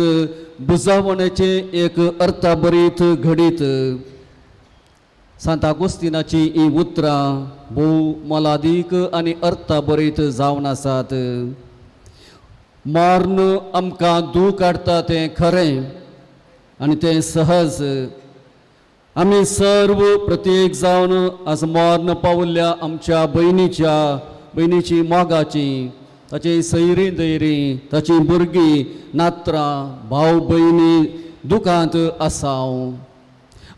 बुजावणेचें एक अर्थाभरीत घडीत. सांत आगोस्तिनाची हीं उतरां भोव मोलादीक आनी अर्थाभरीत जावन आसात. मर्ण आमकां दूख हाडटा तें खरें आनी तें सहज. आमी सर्व प्रत्येक जावन आज मर्ण पावल्ल्या आमच्या भयणीच्या भयणीची मोगाची, ताची सैरी दैरी, ताची भुरगीं, नात्रां, भाव भयणी दुखांत आसा.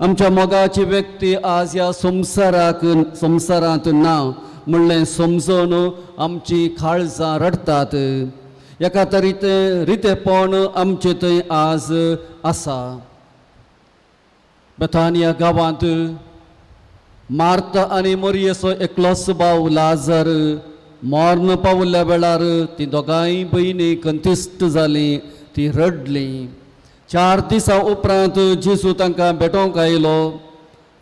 आमच्या मोगाची व्यक्ती आज ह्या संवसाराक संवसारांत ना म्हणलें समजून आमची काळजां रडटात. एका तरी तें रितेपण आमचें थंय आज आसा. बेथानिया गांवांत मार्ता आनी मोरयेचो एकलोच भाव लाजर मर्ण पावल्ल्या वेळार ती दोगांय भयणी कंतिश्ट जालीं, ती रडलीं. 4 दिसां उपरांत जेजू तांकां भेटोवंक आयलो.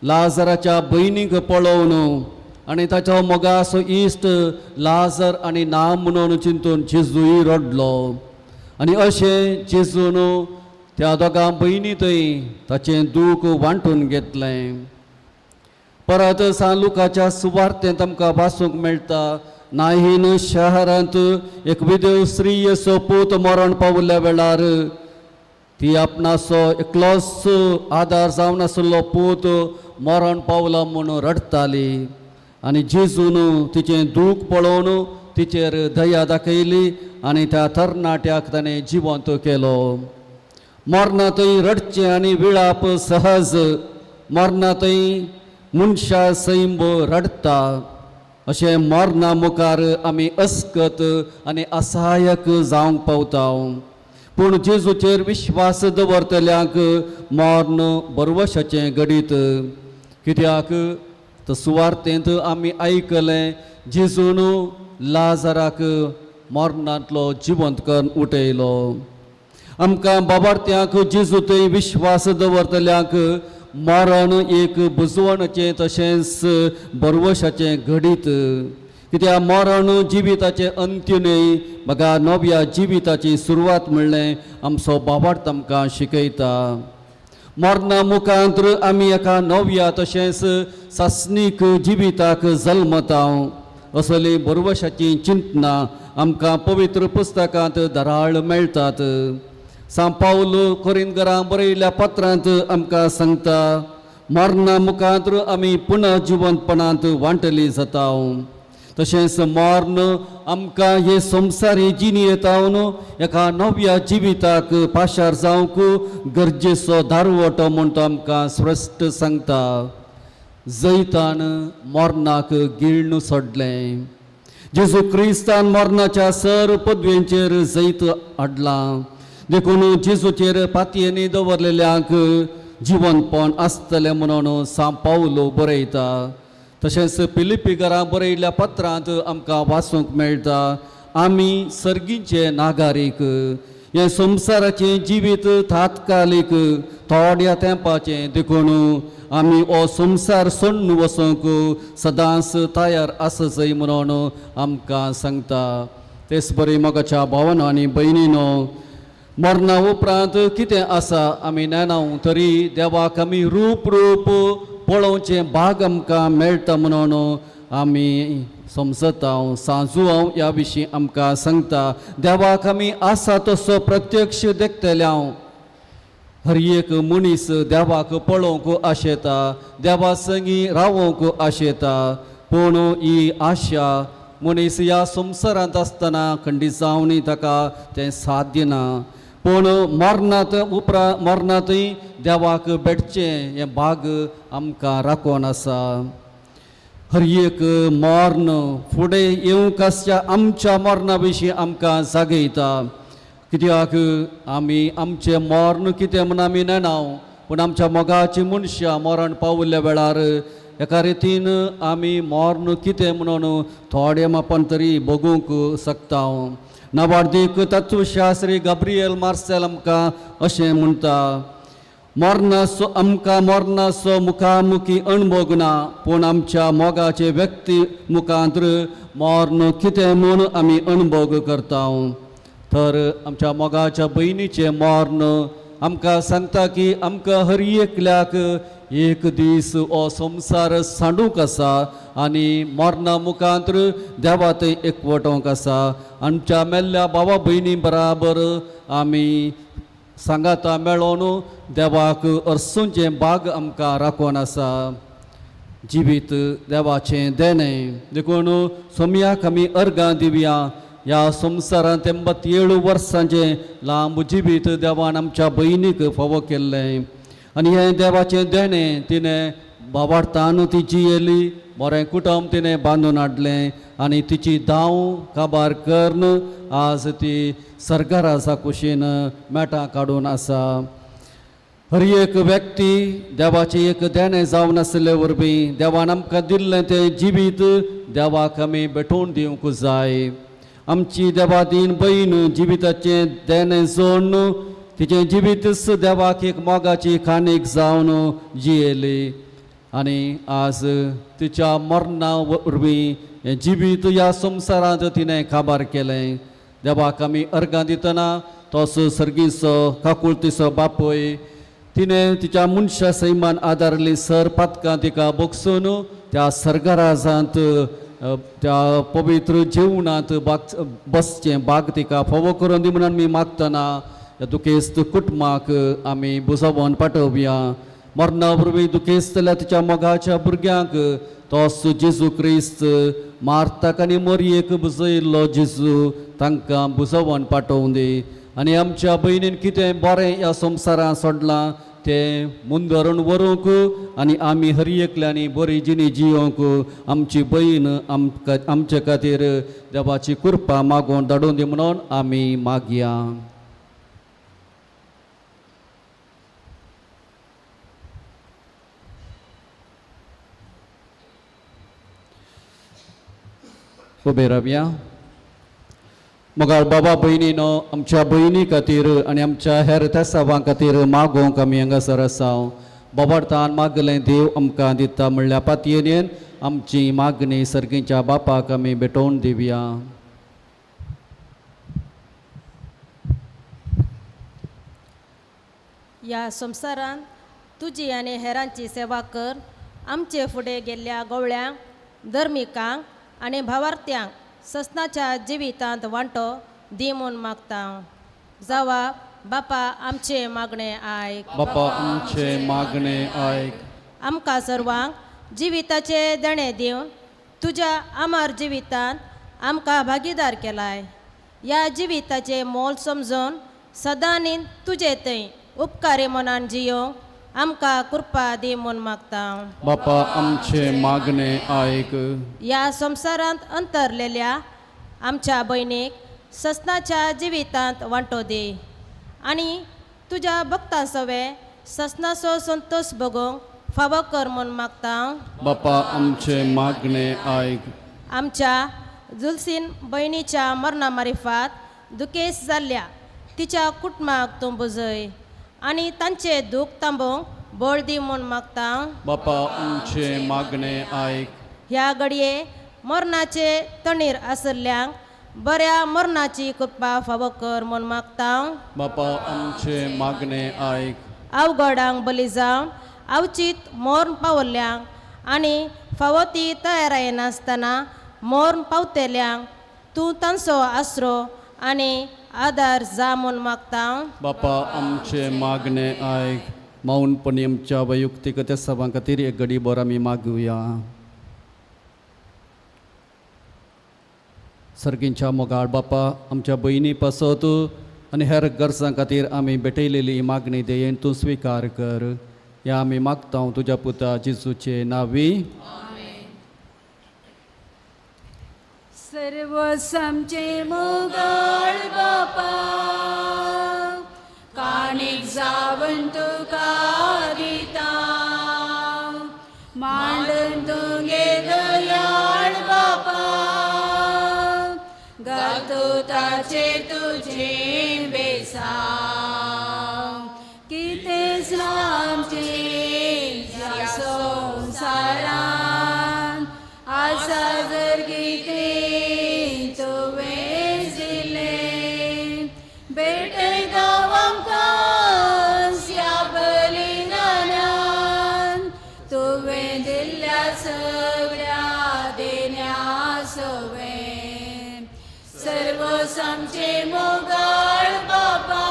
लाजराच्या भयणीक पळोवन आनी ताचो मोगाचो इश्ट लाजर आनी ना म्हणून चिंतून जेजूय रडलो. आनी अशें जेजून त्या दोगां भयणी थंय ताचें दूख वांटून घेतलें. परत सान लुकाच्या सुवार्तेंत आमकां वाचूंक मेळटा, नाहीन शहरांत एक विदेव स्त्रीयेचो पूत मरण पावल्ल्या वेळार ती आपणाचो एकलोच आदार जावन आशिल्लो पूत मरण पावला म्हूण रडटाली. आनी जेजून तिचें दूख पळोवन तिचेर दया दाखयली आनी त्या तरणाट्याक ताणें जिवंत केलो. मरना थंय रडचें आनी विळाप सहज, मरना थंय मनशा सैंब रडटा. अशें मरणा मुखार आमी अस्कत आनी असहायक जावंक पावता. पूण जेजूचेर विश्वास दवरतल्यांक मर्ण बरवशाचें घडीत. कित्याक तर सुवार्तेंत आमी आयकलें जेजून लाजराक मरणांतलो जिवंत करून उठयलो. आमकां बाबार्थ्यांक जेजू थंय विश्वास दवरतल्यांक मरण एक बुजवणाचें तशेंच बरवशाचें घडीत. कित्याक मरण जिविताचें अंत्य न्हय, बगा नव्या जिविताची सुरवात म्हणलें आमचो बाबार्थ आमकां शिकयता. मरणा मुखांत आमी एका नव्या तशेंच सासणीक जिविताक जल्मता. असली बरवशाचीं चिंतनां आमकां पवित्र पुस्तकांत दराळ मेळटात. सांत पावल कोरिंदगरां बरयल्ल्या पत्रांत आमकां सांगता, मरणा मुखांत आमी पुनः जिवंतपणांत वांटली जाता. तशेंच मर्ण आमकां हे संवसारी जिणेंत एका नव्या जिविताक पाशार जावंक गरजेचो दारवटो म्हूण तो आमकां स्पश्ट सांगता. जैतान मरणाक गिळ्ण सोडलें. जेजू क्रिस्तान मरणाच्या सर पदवेंचेर जैत हाडलां. देखून जेजूचेर पातयेंनी दवरलेल्यांक जिवनपण आसतलें म्हणून सांत पावलो बरयता. तशेंच फिलिप्पी घरां बरयल्ल्या पत्रांत आमकां वाचूंक मेळटा, आमी सर्गीचे नागारीक, हें संवसाराचें जिवीत तात्कालीक थोड्या तेंपाचें, देखून आमी हो संवसार सोडून वचूंक सदांच तयार आसचय म्हणून आमकां सांगता. तेच बरी मोगाच्या भावानो आनी भयणीनो, मरणा उपरांत कितें आसा आमी नेणाव, तरी देवाक आमी रूप रूप पळोवचें भाग आमकां मेळटा म्हणून आमी समजता. सांजू हांव ह्या विशीं आमकां सांगता, देवाक आमी आसा तसो प्रत्यक्ष देखतले. हांव हर एक मनीस देवाक पळोवंक आशेता, देवा संगी रावोवंक आशेता. पूण ही आशा मनीस ह्या संवसारांत आसतना खंडीत जावनूय ताका तें साध्य ना. पूण मरणांत उपरांत मरणांतूय देवाक भेटचें हें भाग आमकां राखून आसा. हर एक मर्ण फुडें येवंक आसच्या आमच्या मरणा विशीं आमकां जागयता. कित्याक आमी आमचें मर्ण कितें म्हूण आमी नेणाव, पूण आमच्या मोगाची मनशां मरण पावल्ल्या वेळार एका रितीन आमी मर्ण कितें म्हणून थोडे मापान तरी भोगूंक शकता. नावार्दीक तत्वशास्त्री गाब्रियल मार्सेल आमकां अशें म्हणटा, मरणाचो आमकां मरणाचो मुखामुखी अणभोग ना, पूण आमच्या मोगाचे व्यक्ती मुखांत मर्ण कितें म्हूण आमी अणभोग करता. तर आमच्या मोगाच्या भयणीचें मर्ण आमकां सांगता की आमकां हर एकल्याक एक दीस हो संवसार सांडूंक आसा आनी मरणा मुखांत देवा थंय एकवटोवंक आसा. आमच्या मेल्ल्या भावा भयणी बराबर आमी सांगाता मेळोन देवाक अर्सूंचें बाग आमकां राखून आसा. जिवीत देवाचें देणें देखून सोमयाक आमी अर्गां दिवया. ह्या संवसारांत 87 वर्सांचें लांब जिवीत देवान आमच्या भयणीक फावो केल्लें आनी हें देवाचें देणें तिणें बाबार्थान ती जियेली, बरें कुटुंब तिणें बांदून हाडलें आनी तिची धांव काबार करून आज ती सरकाराचा कुशीन मेटां काडून आसा. हर एक व्यक्ती देवाचें एक देणें जावन आशिल्ले वरवीं देवान आमकां दिल्लें तें जिवीत देवाक आमी भेटोवन दिवंक जाय. आमची देवादीन भयण जिविताचें देणें जोडून तिचें जिवीतच देवाक एक मोगाची काणीक जावन जियेली आनी आज तिच्या मरणा वरवीं हें जिवीत ह्या संवसारांत तिणें काबार केलें. देवाक आमी अर्गां दितना तोच सर्गीचो काकुळतीचो बापूय तिणें तिच्या मनशा सैमान आदारली सर पातकां तिका बगसून त्या सर्गराजांत त्या पवित्र जेवणांत बाग बसचें बाग तिका फावो करून दी म्हणून आमी मागतना ह्या दुखेस्त कुटुंबाक आमी बुजोवन पाठोवया. मरणा वरवीं दुखेस्त जाल्यार तिच्या मोगाच्या भुरग्यांक तोच जेजू क्रिस्त मार्ताक आनी मोरयेक बुजयल्लो जेजू तांकां बुजोवन पाठोवं दी आनी आमच्या भयणीन कितें बरें ह्या संवसारांत सोडलां तें मुंदरून व्हरूंक आनी आमी हर एकल्यांनी बरी जिणी जियोंक आमची भयण आमकां आमचे खातीर देवाची कृपा मागोवन धाडून दी म्हणून आमी मागया. उबे रावया. मोगाळ बाबा भयणीनो आमच्या भयणी खातीर आनी आमच्या हेर तेसावां खातीर मागोवंक आमी हांगासर आसा. बोबार्तान मागलें देव आमकां दिता म्हणल्यार पातयेन आमची मागणी सर्गीच्या बापाक आमी भेटोवन दिवया. ह्या संवसारांत तुजी आनी हेरांची सेवा कर. आमचे फुडें गेल्ल्या गवळ्यांक, धर्मिकांक आनी भावार्थ्यांक ससनाच्या जिवितांत वांटो दी म्हूण मागता. जावा बापा आमचें मागणें आयक. बापा आमचें मागणें आयक. आमकां सर्वांक जिविताचें देणें दिवन तुज्या अमर जिवितांत आमकां भागीदार केलाय. ह्या जिविताचें मोल समजून सदांनी तुजे थंय उपकारी मनान जियोंक आमकां कृपा दी म्हूण मागता. बापा आमचें मागणें आयक. ह्या संवसारांत अंतरलेल्या आमच्या भयणीक ससनाच्या जिवितांत वांटो दी आनी तुज्या भक्तां सवे ससनाचो संतोश भोगोवंक फावो कर म्हूण मागता. बापा आमचें मागणें आयक. आमच्या जुलसीन भयणीच्या मरणा मारिफात दुखेस जाल्ल्या तिच्या कुटुंबाक तूं बुजय आनी तांचें दूख थांबोवंक बळ दी म्हूण मागता. बापा आमचें मागणें आयक. ह्या घडये मरणाचे तणीर आशिल्ल्यांक बऱ्या मरणाची कृपा फावो कर म्हूण मागता. बापा आमचें मागणें आयक. अवघडांक बली जावन अवचीत मरण पावल्ल्यांक आनी फावो ती तयाराय नासतना मरण पावतेल्यांक तूं तांचो आसरो आनी आदार जा म्हूण मागता. बापा आमचें मागणें आयक. मौनपणी आमच्या वैयक्तीक त्या सभां खातीर एक घडी भर आमी मागुया. सर्गींच्या मोगाळ बापा आमच्या भयणी पासत आनी हेर गरजां खातीर आमी भेटयलेली मागणी देयेन तूं स्विकार कर. ह्या आमी मागता तुज्या पुता जेजूचे नांवी. सर्व आमचे मोगाळ बापा काणीक जावन तुका दिता मांडून तुगे दयाळ बापा गातो ताचे तुजे बेसांव कितेंच ना आमचें ह्या संवसारांत आसा जर कितें तुवें दिलें भेटयता आमकां ह्या बलिदानान क्रोस आमचे मोगाळ बाबा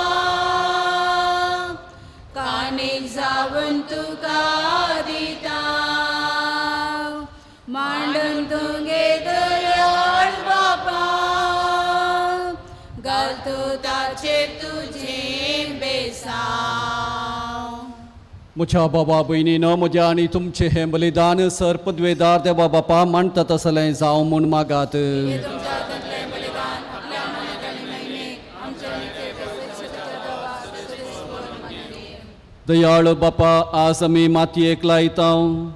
कानेक जावन तुका दिता मांडून तुगे दयाळ बाबा घालतो ताचेर तुजें बेसांव. म्हज्या बाबा भयणीनो, म्हज्या आनी तुमचें हें बलिदान सर पदवेदार देवा बापा मांडटा तसलें जावं म्हूण मागात. तुमच्या हातांतलें बलिदान आपल्या मनात आनी महिमेक आमच्या नित्य तसेच देवा तसेच माननीय. दयाळ बापा, आज आमी मातयेक लायता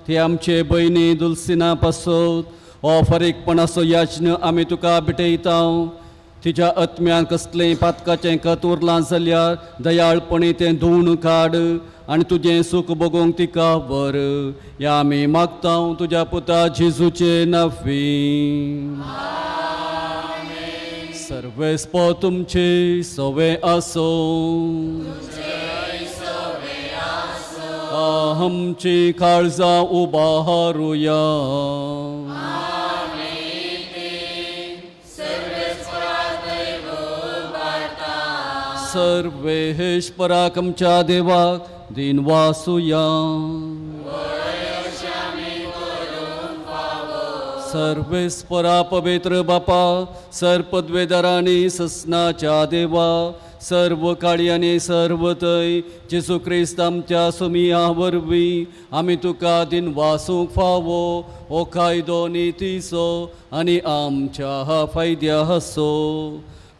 ते आमचे भयणी दुलसिना पासत हो फरीकपणाचो याच्न आमी तुका भेटयता. तिच्या आत्म्यान कसलें पातकाचें खत उरलां जाल्यार दयाळपणी तें धुवन काड आनी तुजें सूख भोगोवंक तिका व्हर. ह्या आमी मागता तुज्या पुता जेजूचे नाफी. सर्वेस्पो तुमचे सवे आसो. आमची काळजां उबारुया. सर्वेश्वराक आमच्या देवाक दिन वासुया. सर्वेस्परा पवित्र बापा, सर पदवेदारांनी ससनाच्या देवा, सर्व काळी आनी सर्व थंय जेजू क्रिस्त आमच्या सुमिया वरवीं आमी तुका दिन वासूंक फावो हो कायदो नितीचो आनी आमच्या फायद्याचो.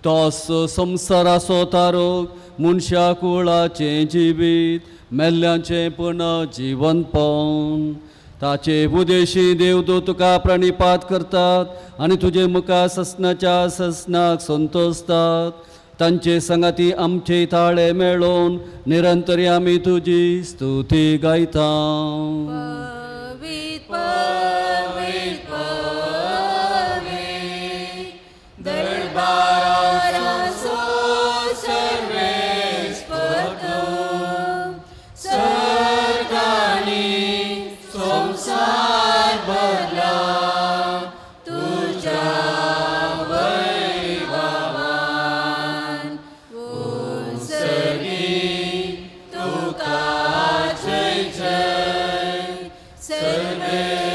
तोस संवसाराचो तारोक, मनशा कुळाचें जिवीत, मेल्ल्यांचें पुनः जिवनपण. ताचे उदेशी देवदूत तुका प्रणिपात करतात आनी तुजे मुखार ससनाच्या ससनाक संतोसतात. तांचे संगाती आमचे ताळे मेळोवन निरंतरी आमी तुजी स्तुती गायता. पवित पवित पवित दरबाराचो सर्वेस्पर, सर्गांनी संवसार भरला तुज्या वैभवान. उंचगी तुका जय जय, सर्वेस्पराचे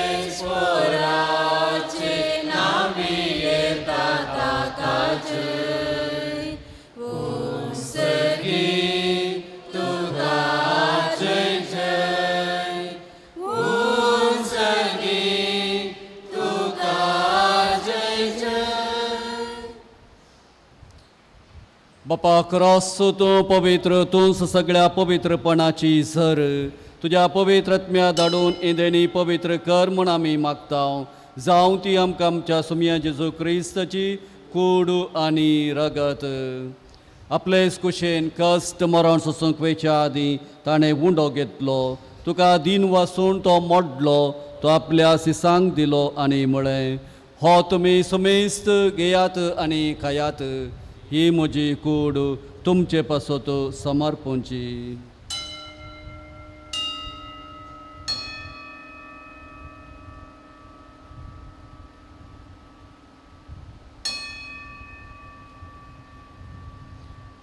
नावी येता ताका जय. उंचगी तुका जय जय, उंचगी तुका जय जय. बापा क्रॉस तूं पवित्र, तूंच सगळ्या पवित्रपणाची सर. तुज्या पवित्र आत्म्या धाडून इंदेणी पवित्र कर म्हूण आमी मागता. जावं ती आमकां आमच्या सुमया जेजू क्रिस्ताची कूड आनी रगत. आपलेच कुशेन कश्ट मरण सोसूंक वयच्या आदीं ताणें उंडो घेतलो, तुका दीन वासून तो मोडलो, तो आपल्या सिसांक दिलो आनी म्हळें, हो तुमी सुमेस्त घेयात आनी खायात, ही म्हजी कूड तुमचे पासत समर्पणची.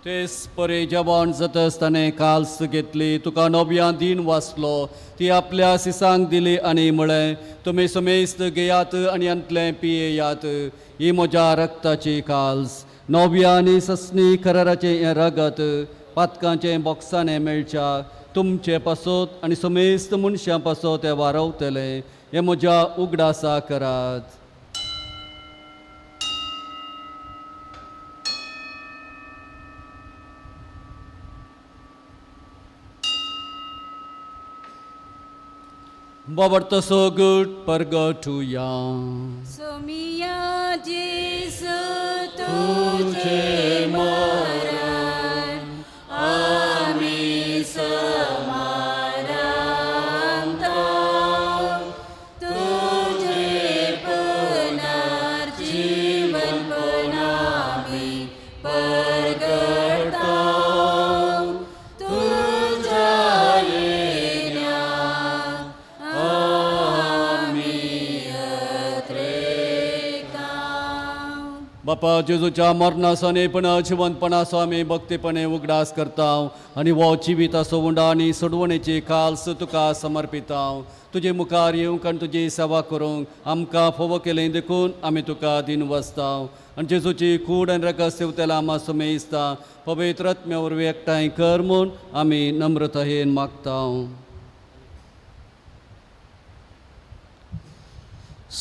तेच परे जेवण जातच ताणें काल्स घेतली, तुका नव्या दीन वाचलो, ती आपल्या सिसांक दिली आनी म्हळें, तुमी समेस्त घेयात आनी अंतलें पियेयात, ही म्हज्या रक्ताची काल्स, नव्या आनी ससनी कराराचें हें रगत पातकांचें बोक्साणें मेळच्या तुमचे पासत आनी समेस्त मनशां पासत हें वारवतलें. हें म्हज्या उगडासा करात. बाबा so good परगटुया. सोमिया जेसू तुझे मरण आमी समारांता, तुझे पुनर्जीवनपण आमी परगटा, तुझ्या येण्या आमी अत्रेता. बापा जेजूच्या मरणाचो आनी पुनर्जिवंतपणाचो आमी भक्तीपणे उगडास करता आनी हो जिविताचो उंडा आनी सोडवणेची काल्स तुका समर्पिता. तुजे मुखार येवंक आनी तुजी सेवा करूंक आमकां फोवो केलें देखून आमी तुका दिन वसता आनी जेजूची कूड आनी रगत सेवतेला आमा सुमेस्ता पवित्र आत्म्या वरवीं एकठांय कर म्हूण आमी नम्रतायेन मागता.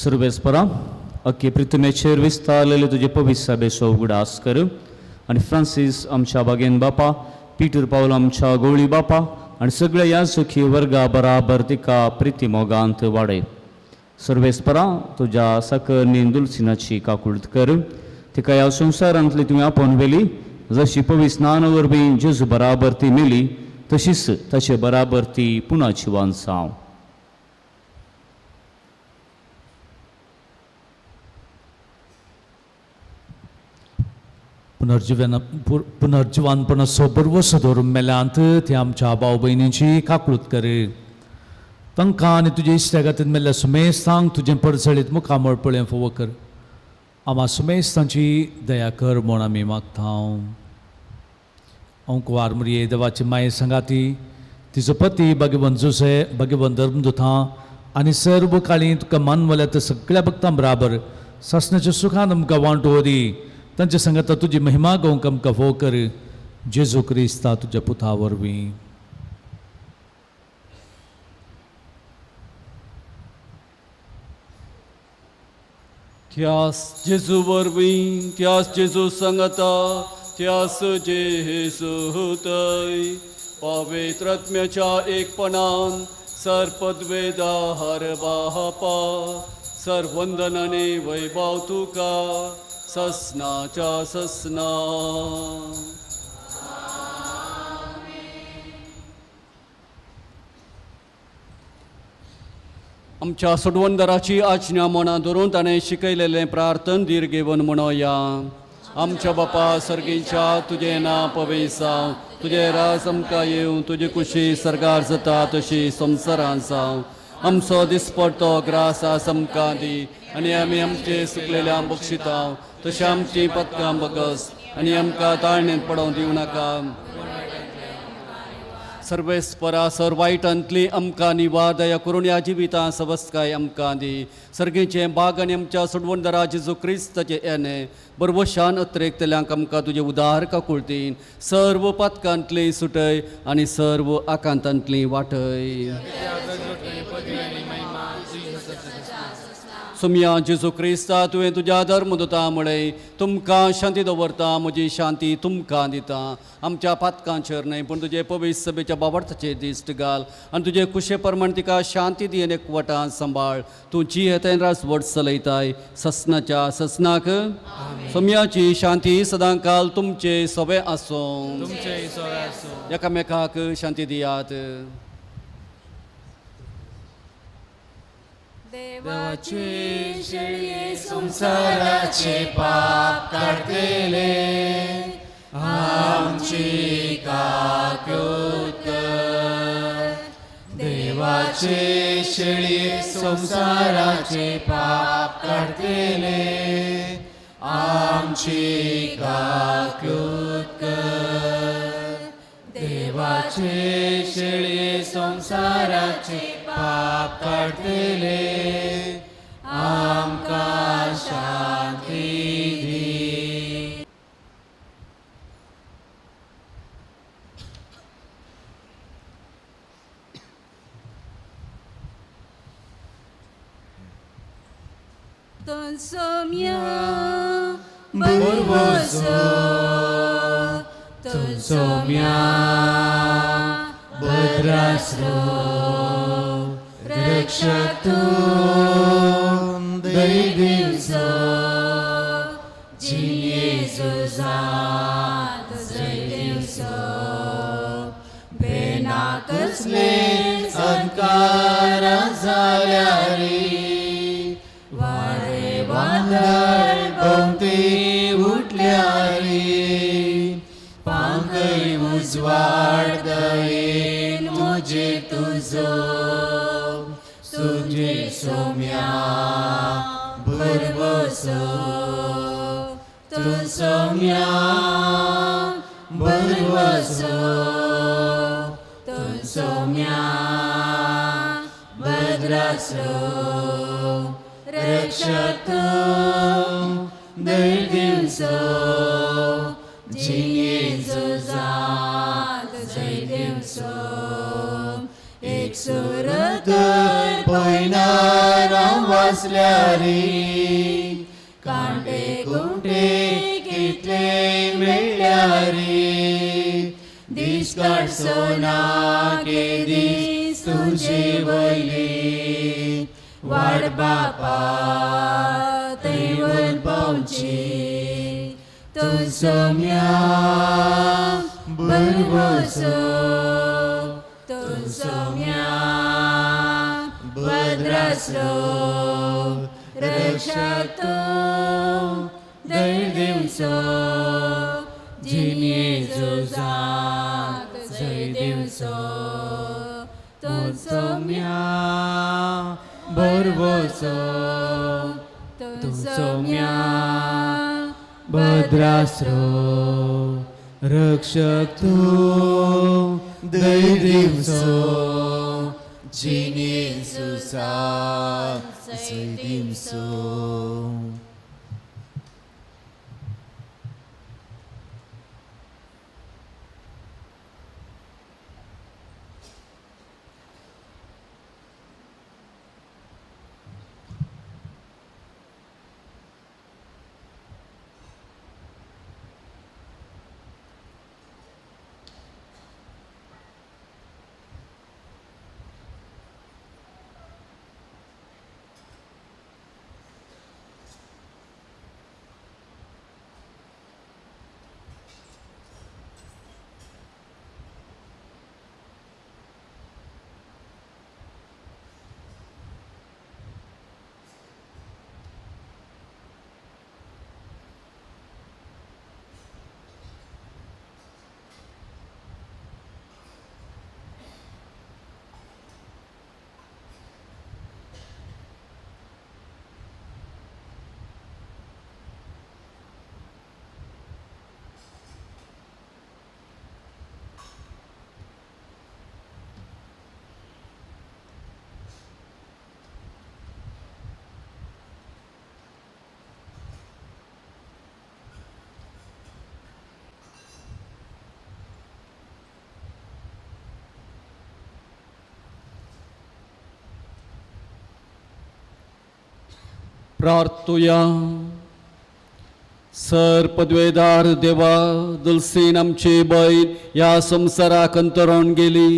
सर्वेस्परा अख्खे प्रितमेचेर विस्तारलेले तुजे पवित्र सभेचो उगडास कर आनी फ्रांसीस आमच्या बागेन बापा, पिटर पावल आमच्या गोवळी बापा आनी सगळ्या ह्या सुखी वर्गा बराबर तिका प्रिती मोगांत वाडय. सर्वेस्परा तुज्या साकर दुलसिनाची काकूळत कर, तिका ह्या संवसारांतली तुवें आपोवन व्हेली, जशी पवित्र स्नान वरवीं जेजू बराबर ती मेली तशीच ताचे बराबर ती पुना जिवान जावं. पुनर्जिवानपणाचो बरवसो दवरून मेल्यांत ते आमच्या भाव भयणींची काकळूत कर. तांकां आनी तुजे इश्टा खातीर मेल्ल्या सुमेस्तांक तुजें परजळीत मुखामळ पळय फोवो कर. आमा सुमेस्तांची दया कर म्हूण आमी मागता. हांव कुवार मुरये देवाची माये सांगाती तिचो पती भाग्यवंत जुसे भाग्यवंत धर्मदुतां आनी सर्व काळी तुका मानवल्या त्या सगळ्या भक्तां बराबर सासणाच्या सुखान आमकां वांटो दी. तांचे सांगाता तुजी महिमा गोवंक आमकां फोव कर. जेजू क्रिस्ता तुज्या पुता वरवीं. त्यास जेजू वरवीं, त्यास जेजू सांगाता, त्यास जेजू थंय पवित्र आत्म्याच्या एकपणान सर्पद्वेदा हर बापा सर्वंदनाने वैभव तुका ससनाच्या ससना. आमच्या सोडवणदाराची आज्ञा मनां धरून ताणें शिकयलेलें प्रार्थन धीर घेवन म्हणोया. आमच्या बापा सर्गीच्या, तुजें नांव पवित्र जावं, तुजें राज आमकां येवं, तुजी कुशी सर्गार जाता तशी संवसारांत जावं. आमचो दिसपडतो ग्रास आस आमकां दी आनी आमी आमचे सुकलेल्या बक्षिता तशें आमची पदकां बगस आनी आमकां ताळणेंत पडोवंक दिवं नाका. सर्वेस्परा सर वायटांतली आमकां निवार दया करून ह्या जिवितां सवस्काय आमकां दी. सर्गीचें बाग आनी आमच्या सोडवणदारा जेजू क्रिस्ताचें येणें बरवशान अत्रेकतल्यांक आमकां तुजें उदार काकुळतीन सर्व पातकांतली सुटय आनी सर्व आकांतांतली वाटय. सुमया जेजू क्रिस्ता तुवें तुज्या धर्मदुता म्हळें तुमकां शांती दवरता, म्हजी शांती तुमकां दिता. आमच्या पातकांचेर न्हय पूण तुजे पवित्र सभेच्या बाबडताचेर दिश्ट घाल आनी तुजे कुशे प्रमाण तिका शांती दी आनी एकवटान सांबाळ. तूं जी येताय राजवट चलयताय ससनाच्या ससनाक. सोम्याची शांती सदांकाल तुमचे सवे आसूं. एकामेकाक शांती दियात. देवाचे शेळये संसाराचे पाप काडटले आमची काकूत कर. देवाचे शेळये संसाराचे पाप काडटले आमची काकूत कर. देवाचे शेळये संसाराचे पाप काडटले आमकां शांती दी. तुमसोम्या बरवसो, तुमसोम्या भद्रास्रो, रक्षक तूं दय दिवचो, जिये जुजांत जय दिवचो, बेना कसले अंधकार जाल्यार वारे वादळ भोंवती उठल्यार पांकय उजवाड दयेन म्हजेर तुजो, तुजे सोम्या भरवसो, तूं सोम्या बरवसो तूं सोम्या भद्रासो रक्षक तूं धैर्य दिवचो जिणे झुजांत जय दिवचो एक सुरतर पयणार हांव वाचल्यारी कांटे कुंटे कितले मेळ्ळ्यारी दीस काडचो ना केदीस तुजे वयली वाड बापा थंय वर पावची तूं सोम्या बरवसो तूं सोम्या भद्रासो रक्षक तूं धैर्य दिवचो जिणे झुजांत जय दिवचो तूं सोम्या बरवसो तूं सोम्या भद्रासरो रक्षक तूं धैर्य दिवचो जिणे झुजांत जय दिवचो. प्रार्थुया. सर पदवेदार देवा, दुलसीन आमची बैल ह्या संवसाराक अंतरण गेली.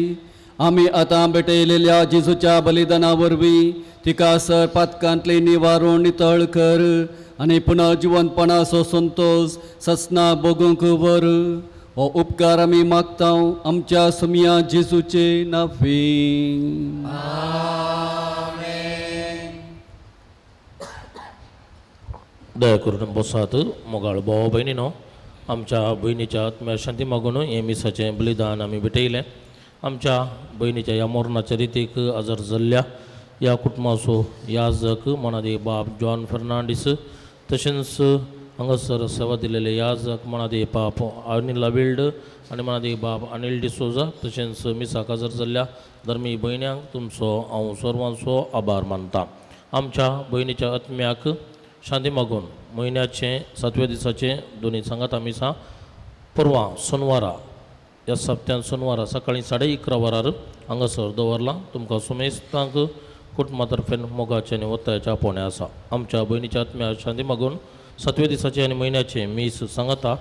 आमी आतां भेटयलेल्या जेजूच्या बलिदाना वरवीं तिका सर पातकांतली निवारण नितळ कर आनी पुनः जिवनपणाचो संतोश ससना भोगूंक व्हर. हो उपकार आमी मागता आमच्या सुमया जेजूचे नाफी. दया करून बसात. मोगाळ भाव भयणीनो, आमच्या भयणीच्या आत्म्या शांती मागून हें मिसाचें बलिदान आमी भेटयलें. आमच्या भयणीच्या ह्या मरणाच्या रितीक आजार जाल्ल्या ह्या कुटुंबाचो याजक मनादे बाब जॉन फर्नांडीस, तशेंच हांगासर सेवा दिलेले याजक मनादे बाब अनिल विल्ड आनी मनादे बाब अनिल डिसोजा, तशेंच मिसाक आजार जाल्ल्या धर्मी भयण्यांक तुमचो हांव सर्वांचो आभार मानता. आमच्या भयणीच्या आत्म्याक शांती मागून म्हयन्याचें सातव्या दिसाचें दोनी सांगात मिसां परवां सोनवारा ह्या सप्त्यान सोनवारा सकाळीं 11:30 वरार हांगासर दवरलां. तुमकां सुमेस्तांक कुटुंबा तर्फेन मोगाचें आनी वत्तायाचें आपोवणें आसा. आमच्या भयणीच्या आत्म्या शांती मागून सातव्या दिसाचें आनी म्हयन्याचें मीस सांगाता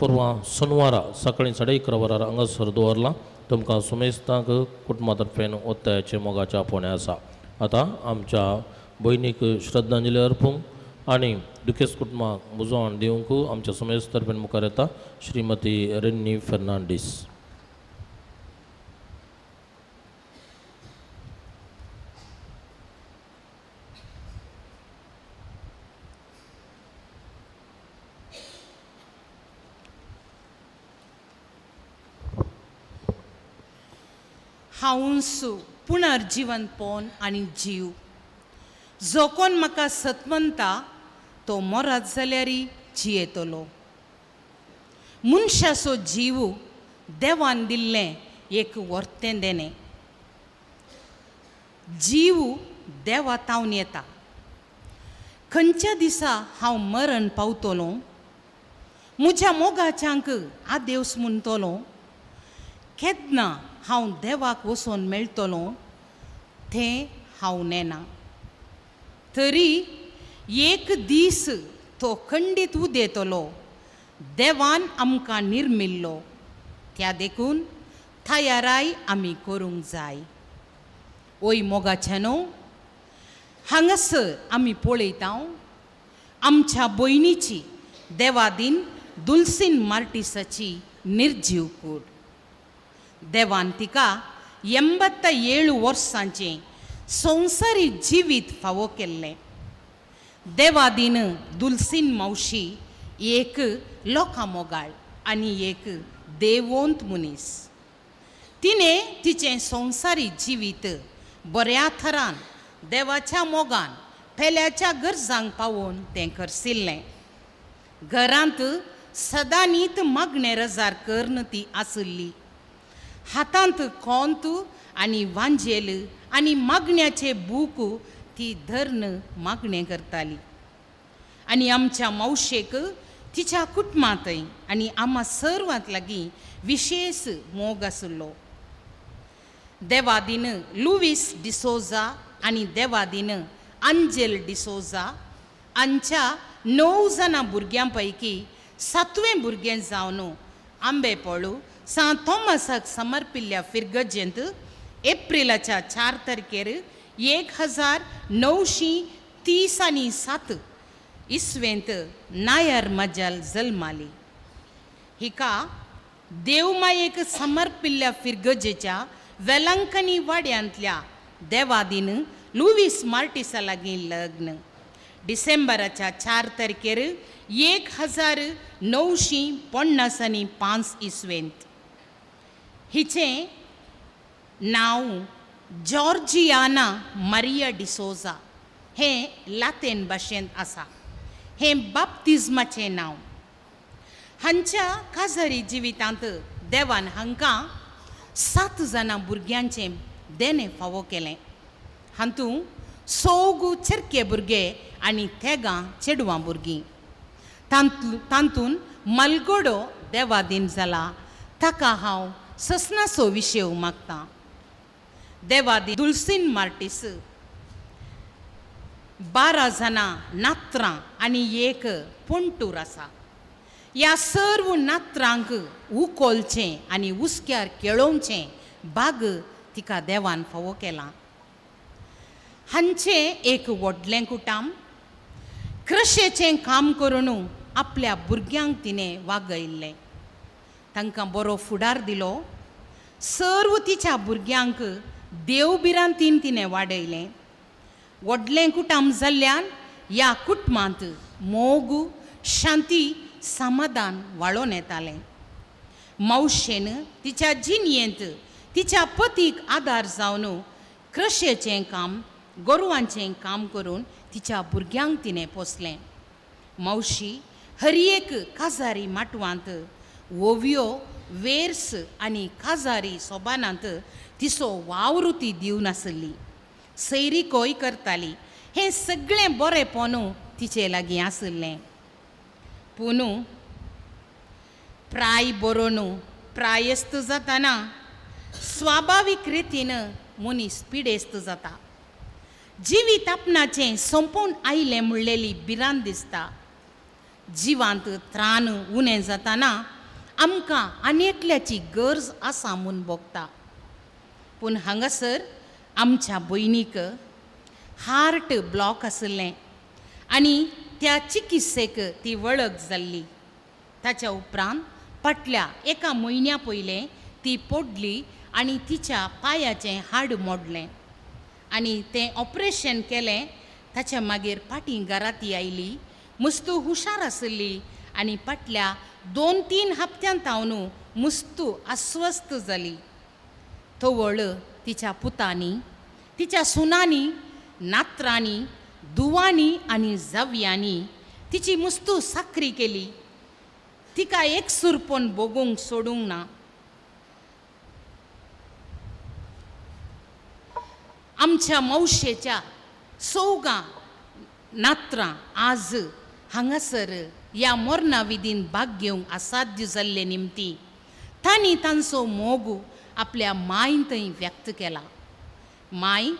परवां सोनवारा सकाळीं 11:30 वरार हांगासर दवरलां. तुमकां सुमेस्तांक कुटुंबा तर्फेन वत्तायाचें मोगाचें आपोवणें आसा. आतां आमच्या भयणीक श्रद्धांजली अर्पूंक आनी दुखेस्त कुटुंबाक बुजवण दिवंक आमच्या सुमेस्त तर्फेन मुखार येता श्रीमती रेन्नी फर्नांडीस. हांवसू पुनर्जिवनपण आनी जीव, जो कोण म्हाका सतमनता तो मरत जाल्यारी जियेतलो. मनशाचो जीव देवान दिल्लें एक वर्तें देणें. जीव देवा तावन येता. खंयच्या दिसा हांव मरण पावतलो, म्हज्या मोगाच्यांक आदेवस म्हणटलो, केन्ना हांव देवाक वचोन मेळटलो तें हांव नेना. तरी एक दीस तो खंडीत उदेतलो. देवान आमकां निर्मिल्लो, त्या देखून तयाराय आमी करूंक जाय. ओय मोगाच्यानो, हांगासर आमी पळयता आमच्या भयणीची देवादीन दुलसीन मार्टिसाची निर्जीव कूड. देवान तिका 87 वर्सांचें संवसारी जिवीत फावो केल्लें. देवादीन दुलसीन मावशी एक लोकां मोगाळ आनी एक देवोंत मनीस. तिणें तिचें संवसारी जिवीत बऱ्या थरान देवाच्या मोगान पेल्याच्या गरजांक पावोवन तें करसिल्लें. घरांत सदांनीत मागणें रजार करून ती आसली. हातांत कोंत आनी वांजेल आनी मागण्याचे बूक ती धरून मागणें करताली. आनी आमच्या मावशेक तिच्या कुटुंबांतय आनी आमा सर्वांत लागीं विशेश मोग आशिल्लो. देवादीन लुवीस डिसोजा आनी देवादीन अंजेल डिसोजा हांच्या 9 जाणां भुरग्यां पैकी 7वें भुरगें जावन आंबेपोळू सांत थॉमसाक समर्पिल्ल्या फिरगजेंत एप्रिलाच्या 4 तारखेर 1937 इसवेंत नायर मजाल जल्माली. हिका देवमायेक समर्पिल्ल्या फिरगजेच्या वेलंकनी वाड्यांतल्या देवादीन लुवीस मार्टिसा लागीं लग्न डिसेंबराच्या 4 तारखेर 1955 इसवेंत. हिचें नांव जॉर्जियाना मारिया डिसोजा हें लातीन भाशेंत आसा. हें बाप्तिज्माचें नांव. हांच्या काजारी जिवितांत देवान हांकां 7 जाणां भुरग्यांचें देणें फावो केलें. हातूंत 4 चेरके भुरगे आनी 3 चेडवां भुरगीं. तातूंत मलगोडो देवादीन जाला, ताका हांव ससनाचो विशय मागतां. देवादी दुलसीन मार्टीस 12 जाणां नात्रां आनी एक पोंटूर आसा. ह्या सर्व नात्रांक उकोलचें आनी हुस्क्यार केळोवचें बाग तिका देवान फावो केलां. हांचें एक व्हडलें कुटाम कृशेचें काम करून आपल्या भुरग्यांक तिणें वागयल्लें. तांकां बरो फुडार दिलो. सर्व तिच्या भुरग्यांक देवभिरांतीन तिणें वाडयलें. व्हडलें कुटाम जाल्ल्यान ह्या कुटुंबांत मोग, शांती, समाधान वाळोन येतालें. मावशेन तिच्या जिणयेंत तिच्या पतीक आदार जावन कृशेचें काम, गोरवांचें काम करून तिच्या भुरग्यांक तिणें पोसलें. मावशी हर एक काजारी माटवांत ओवयो, वेर्स आनी काजारी सोबानांत तिचो वावर ती दिवन आसली. सैरिकोय करताली. हें सगळें बरेंपण तिचे लागीं आशिल्लें. पूण प्राय बरोवन प्रायस्त जाताना स्वाभावीक रितीन मनीस पिडेस्त जाता. जिवीत आपणाचें सोंपोवन आयलें म्हणलेली भिरांत दिसता. जिवांत त्राण उणें जाताना आमकां आनी एकल्याची गरज आसा म्हूण भोगता. पूण हांगासर आमच्या भयणीक हार्ट ब्लॉक आशिल्लें आनी त्या चिकित्सेक ती वळख जाल्ली. ताच्या उपरांत फाटल्या एका म्हयन्या पयलें ती पडली आनी तिच्या पांयाचें हाड मोडलें आनी तें ऑपरेशन केलें. ताच्या मागीर फाटीं घरा ती आयली. मुस्तू हुशार आशिल्ली आनी फाटल्या 2-3 हप्त्यांत हांव मुस्तू अस्वस्थ जाली. तवळ तिच्या पुतांनी, तिच्या सुनांनी, नात्रांनी, दुवांनी आनी जावयांनी तिची मुस्तू साकरी केली, तिका एकसूरपण भोगूंक सोडूंक ना. आमच्या मावशेच्या चौगां नात्रां आज हांगासर ह्या मरणा विधीन भाग घेवंक असाध्य जाल्ले निमती तांणी तांचो मोग आपल्या मांय थंय व्यक्त केला. माय,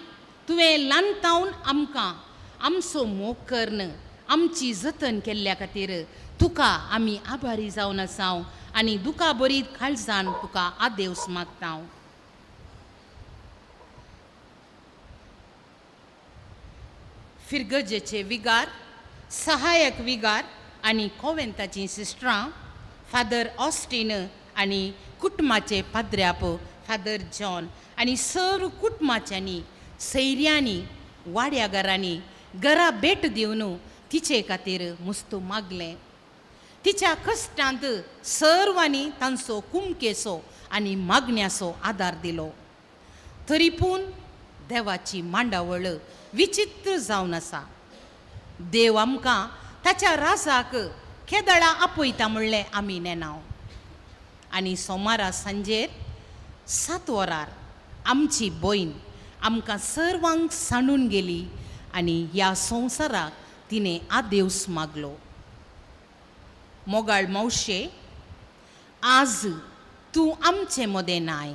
तुवें ल्हानतावन आमकां आमचो मोग करून आमची जतन केल्ल्या खातीर तुका आमी आभारी जावन आसाव आनी दुखा बरीत काळजान तुका आदेवस मागता. फिरगजेचे विगार, सहायक विगार आनी कोवेंताचीं सिस्टरां फादर ऑस्टीन आनी कुटुंबाचे पाद्र्याप फादर जॉन आनी सर्व कुटुंबाच्यांनी सैऱ्यांनी वाड्या घरांनी घरा भेट दिवन तिचे खातीर मुस्तू मागलें. तिच्या कश्टांत सर्वांनी तांचो कुमकेचो आनी मागण्याचो आदार दिलो. तरी पूण देवाची मांडावळ विचित्र जावन आसा. देव आमकां ताच्या राजाक केदळा आपयता म्हणलें आमी नेणाव. आनी सोमारा सांजेर 7 वरार आमची भयण आमकां सर्वांक सांडून गेली आनी ह्या संवसाराक तिणें आदेवस मागलो. मोगाळ मावशे, आज तूं आमचे मदें नाय.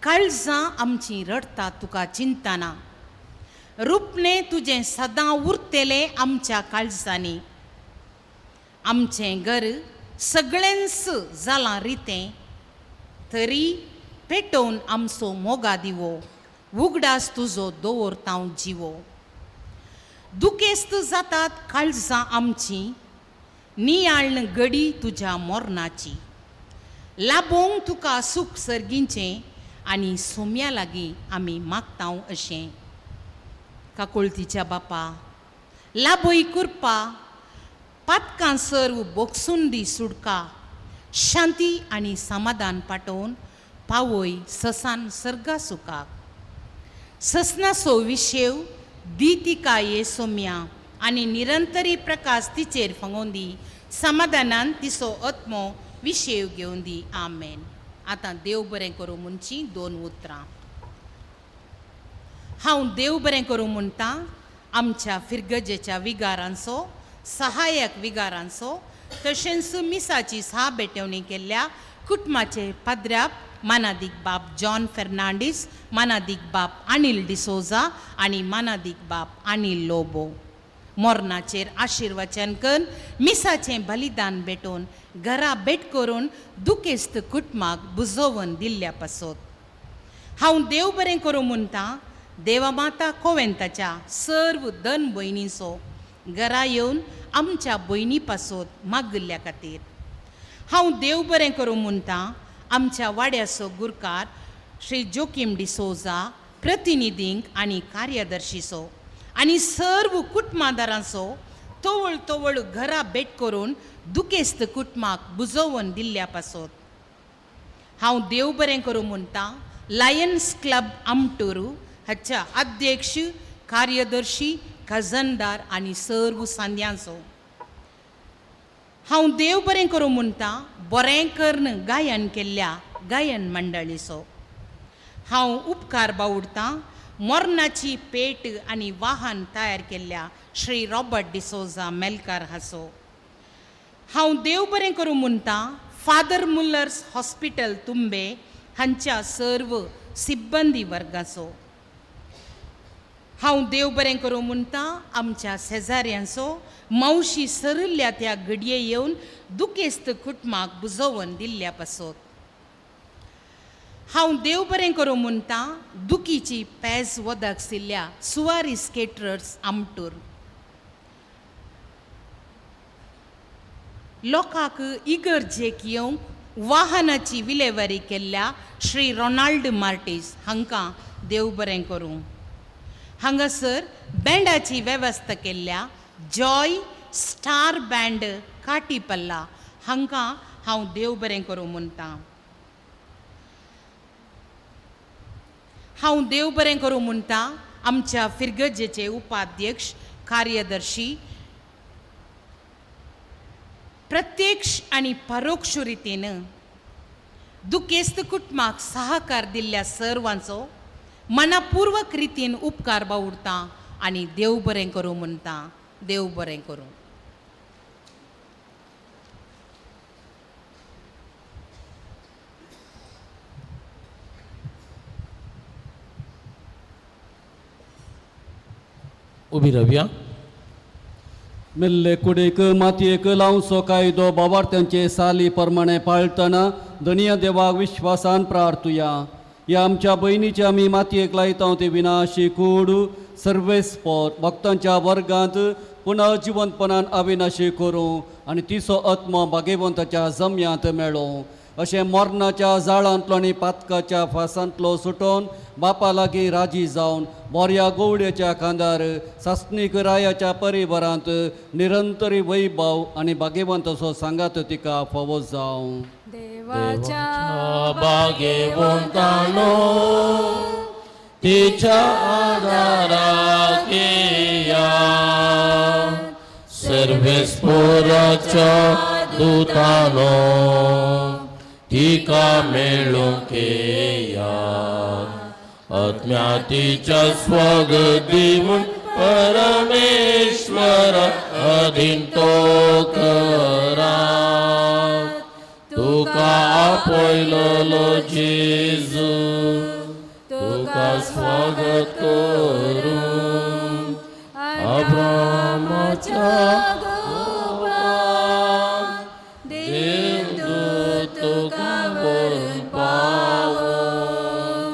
काळजां आमचीं रडटा तुका चिंतना. रुपणें तुजें सदां उरतलें आमच्या काळजांनी. आमचें घर सगळेंच जालां रितें, तरी पेटोवन आमचो मोगा दिवो उगडास तुजो दवरता जिवो. दुखेस्त जातात काळजां आमचीं, नियाळण गडी तुज्या मरणाची. लाबोवंक तुका सूख सर्गींचें आनी सोम्या लागीं आमी मागता अशें. काकुळतीच्या बापा, लाभय कृपा, पातकां सर्व बोगसून दी सुडका, शांती आनी समाधान पाटोवन पावय ससान सर्गा सुखाक. ससनासो विशेव दी तिका ये सोम्या आनी निरंतरी प्रकाश तिचेर फांगोवन दी, समाधानान तिचो आत्मो विशेव घेवन दी. आमेन. आतां देव बरें करूं म्हणची 2 उतरां. हांव देव बरें करूं म्हणटा आमच्या फिरगजेच्या विगारांचो, सहायक विगारांचो, तशेंच मिसाची सहा भेटवणी केल्ल्या कुटुंबाचे पाद्र्याप मानादीक बाप जॉन फेर्नांडीस, मानादीक बाप अनिल डिसोजा आनी मानादीक बाप अनिल लोबो. मरणाचेर आशिर्वचन करून मिसाचें बलिदान भेटोवन घरा भेट करून दुखेस्त कुटुंबाक बुजोवन दिल्ल्या पासत हांव देव बरें करूं म्हणटा देवामाता कोवेंताच्या सर्व दन भयणीचो घरा येवन आमच्या भयणी पासत मागिल्ल्या खातीर. हांव देव बरें करूं म्हणटा आमच्या वाड्याचो गुरकार श्री जोकीम डिसोजा, प्रतिनिधींक आनी कार्यदर्शीचो आनी सर्व कुटुंबादारांचो तवळ तवळ घरा भेट करून दुखेस्त कुटुंबाक बुजोवन दिल्ल्या पासत. हांव देव बरें करूं म्हणटा लायन्स क्लब आमटूर हाच्या अध्यक्ष, कार्यदर्शी, खजनदार आनी सर्व सांद्यांचो. हांव देव बरें करूं म्हणटा बरें करून गायन केल्ल्या गायन मंडळीचो. हांव उपकार बावडतां मरणाची पेट आनी वाहन तयार केल्ल्या श्री रॉबर्ट डिसोजा मेलकार हाचो. हांव देव बरें करूं म्हणटा फादर मुलर्स हॉस्पिटल तुंबे हांच्या सर्व सिब्बंदी वर्गाचो. हांव देव बरें करूं म्हणटा आमच्या शेजाऱ्यांचो, मावशी सरिल्ल्या त्या घडये येवन दुखेस्त कुटुंबाक बुजोवन दिल्ल्या पासत. हांव देव बरें करूं म्हणटा दुखीची पेज वदक सिल्ल्या सुवारी स्केटरर्स आमटूर. लोकांक इगर्जेक येवंक वाहनाची विलेवारी केल्ल्या श्री रोनाल्ड मार्टीस हांकां देव बरें करूं. हांगासर बँडाची वेवस्था केल्ल्या जॉय स्टार बँड काटीपल्ला हांकां हांव देव बरें करूं म्हणटा. हांव देव बरें करूं म्हणटा आमच्या फिरगजेचे उपाध्यक्ष, कार्यदर्शी प्रत्यक्ष आनी परोक्ष रितीन दुखेस्त कुटुंबाक सहकार दिल्ल्या सर्वांचो मनापूर्वक रितीन उपकार बावुडता आनी देव बरें करूं म्हणटा. देव बरें करूं. उबी रावया. मेल्ले कुडीक मातयेक लावचो कायदो बावार्थ्यांचे साली प्रमाणे पाळटना धनिया देवाक विश्वासान प्रार्थुया. ह्या आमच्या भयणीचे आमी मातयेक लायता ते विनाशी कूड सर्वेस्पोर भक्तांच्या वर्गांत पुनः जिवंतपणान अविनाशी करूं आनी तिचो आत्मो भागेवंताच्या जम्यांत मेळों. अशें मरणाच्या जाळांतलो आनी पातकाच्या फासांतलो सुटोवन बापा लागीं राजी जावन बोऱ्या गोवड्याच्या खांदार सासणीक रायाच्या परिवारांत निरंतरी वैभव आनी भागेवंताचो सांगात तिका फावो जावं. देवाच्या भागेवंतानो तिच्या आदाराक येया, सर्वेस्पोराच्या दुतानो तिका मेळूंक येया, आत्म्या तिच्या स्वागत दिवन परमेश्वर अधीन तो करा. तुका आपयलोलो जेजू तुका स्वागत करूं, अब्रामाच्या गोपान देवदूत तुका व्हरून पावोवं,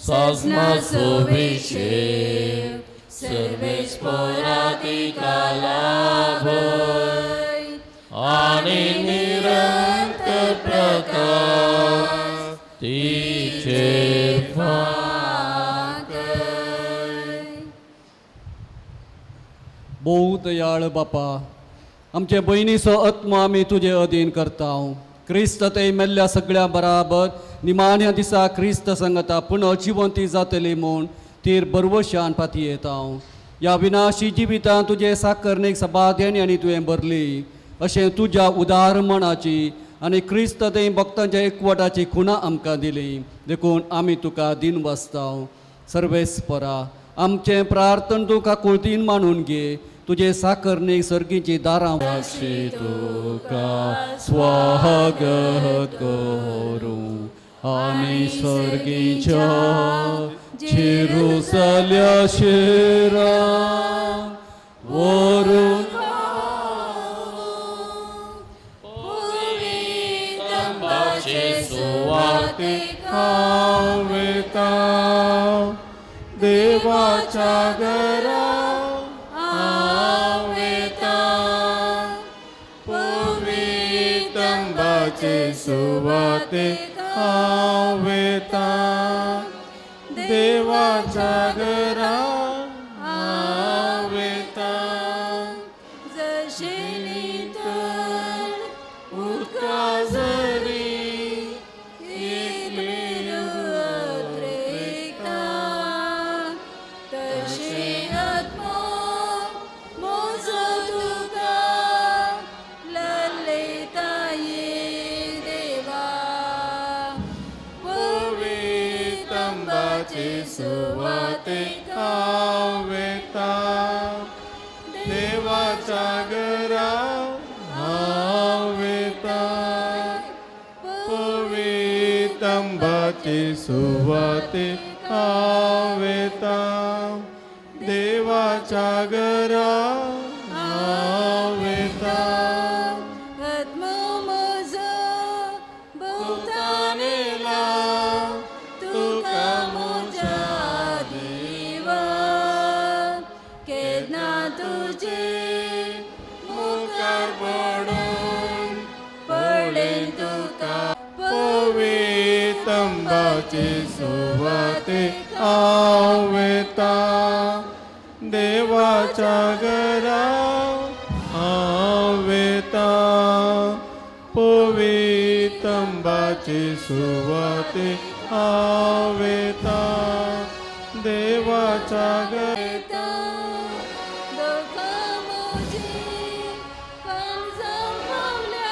सासणाचो विशेक सर्वेस्पोरा तिका लाभय आनी निरंतर प्रकाश तिचेर फांकय. भोव दयाळ बापा, आमचे भयणीचो आत्मो आमी तुजे अधीन करता. क्रिस्त ते मेल्ल्या सगळ्या बराबर निमाण्या दिसा क्रिस्त संगता पुनः जिवंती जातली म्हूण तीर बरवशान पातयेता. ह्या विनाशी जिवितांत तुजे साकरणेक सबादेणी आनी तुवें भरली अशें तुज्या उदार मनाची आनी क्रिस्त ते भक्तांच्या एकवटाची खुणा आमकां दिली, देखून आमी तुका दिन वाचता. सर्वेस्परा आमचें प्रार्थन तूं काकुळतीन मानून घे, तुजे साकरणेक सर्गीची दारां वाशी तुका स्वागत करूं आनी सर्गीच्या जेरुसल्या शेरा वरून सुवातेक हांव वयता, देवाच्या घरा हांव वयता, पवितंबाचे सुवातेक हांव वयता, देवाच्या घरा हांव वयता. जशें नितळ उदका झरी तशें आत्मो म्हजो तुका ललयताये देवा, पवितंबाचे सुवातेक हांव वयता, देवाच्या घरा हांव वयता, पवितंबाचे सुवातेक हांव वयता, देवाच्या घरा हांव वयता. आत्मो म्हजो भोंवतणेला तुका म्हज्या देवा, केन्ना तुजे मुखार पडून पडलें तुका पवितंबाचे सुवातेक हांव वयता, देवाच्या घरा हांव वयता, पवितंबाचे सुवातेक हांव वयता, देवाच्या घरा. दुःखां म्हजीं काळजां पावल्या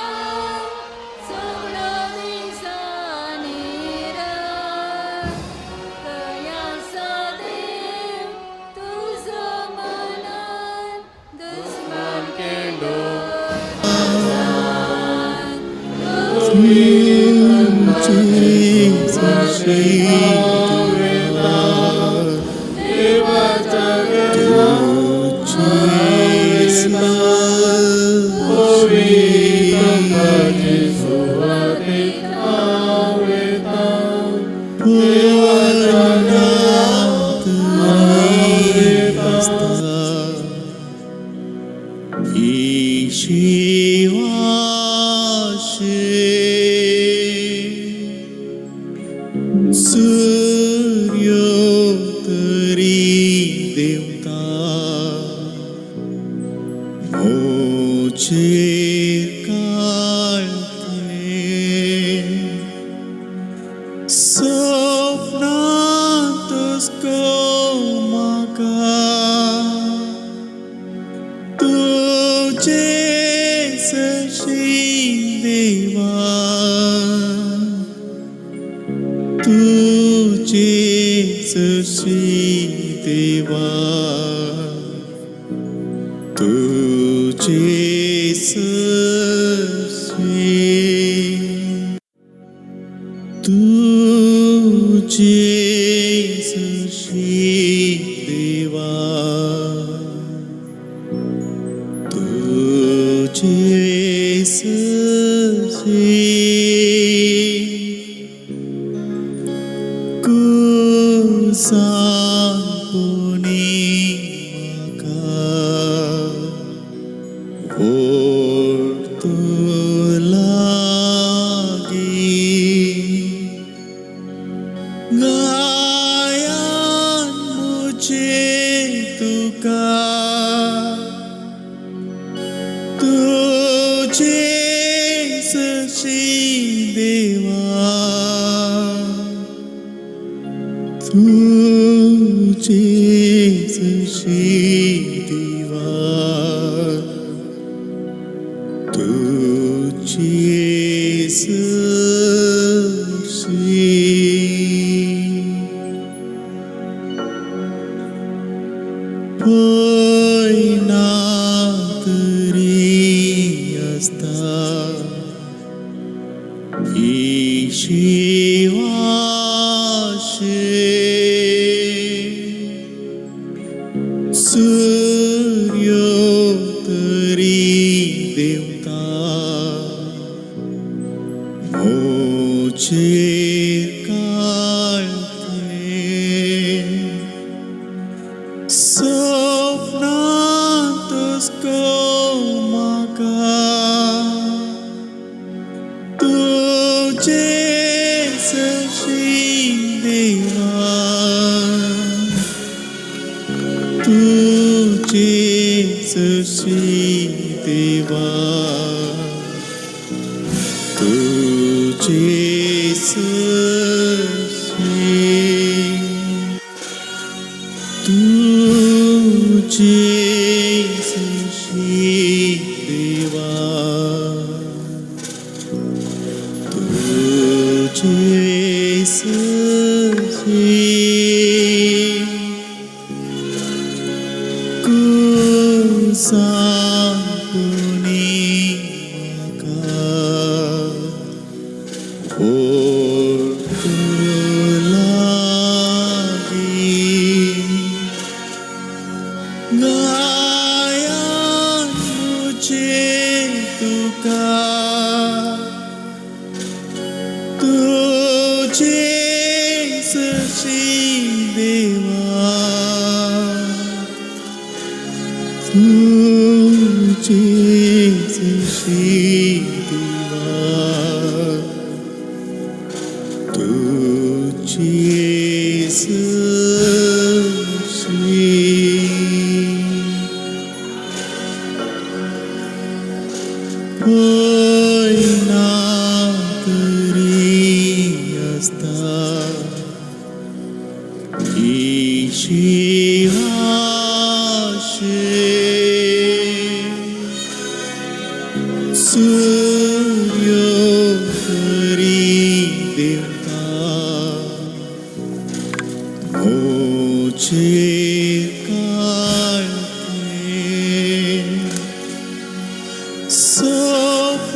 सपनांतच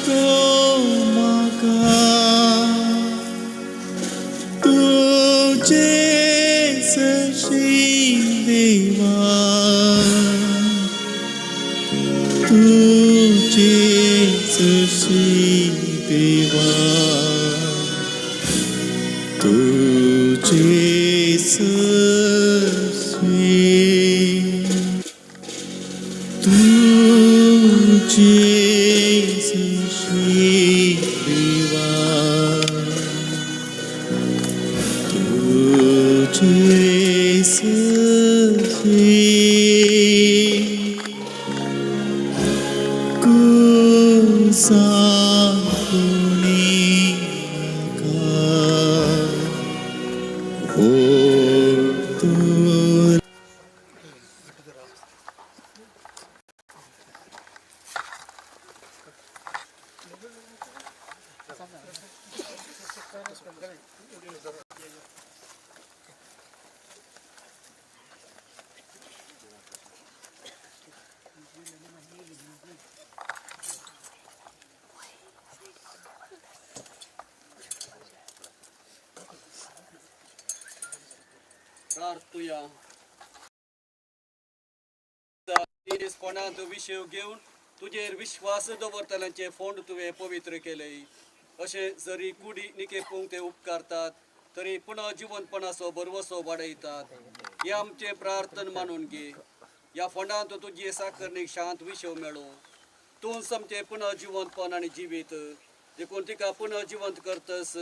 तो म्हाका तुजे सशी देवा तुजे सशी देवा तुजे सशी तुजे सशी देवा तुजे सशी कुसाकुणी म्हाका ओर्तुल. प्रार्थुया. कोणांत विशय घेवन तुजेर विश्वास दवरतल्यांचे फोंड तुवें पवित्र केले. अशें जरी कुडी निकेपूंक ते उपकारतात तरी पुनः जिवनपणाचो भरवसो वाडयतात. हे आमचें प्रार्थन मानून घे. ह्या फोंडांत तुजी साकरणीक शांत विशय मेळो. तूं आमचें पुनः जिवंतपण आनी जिवीत देखून तिका पुनः जिवंत करतस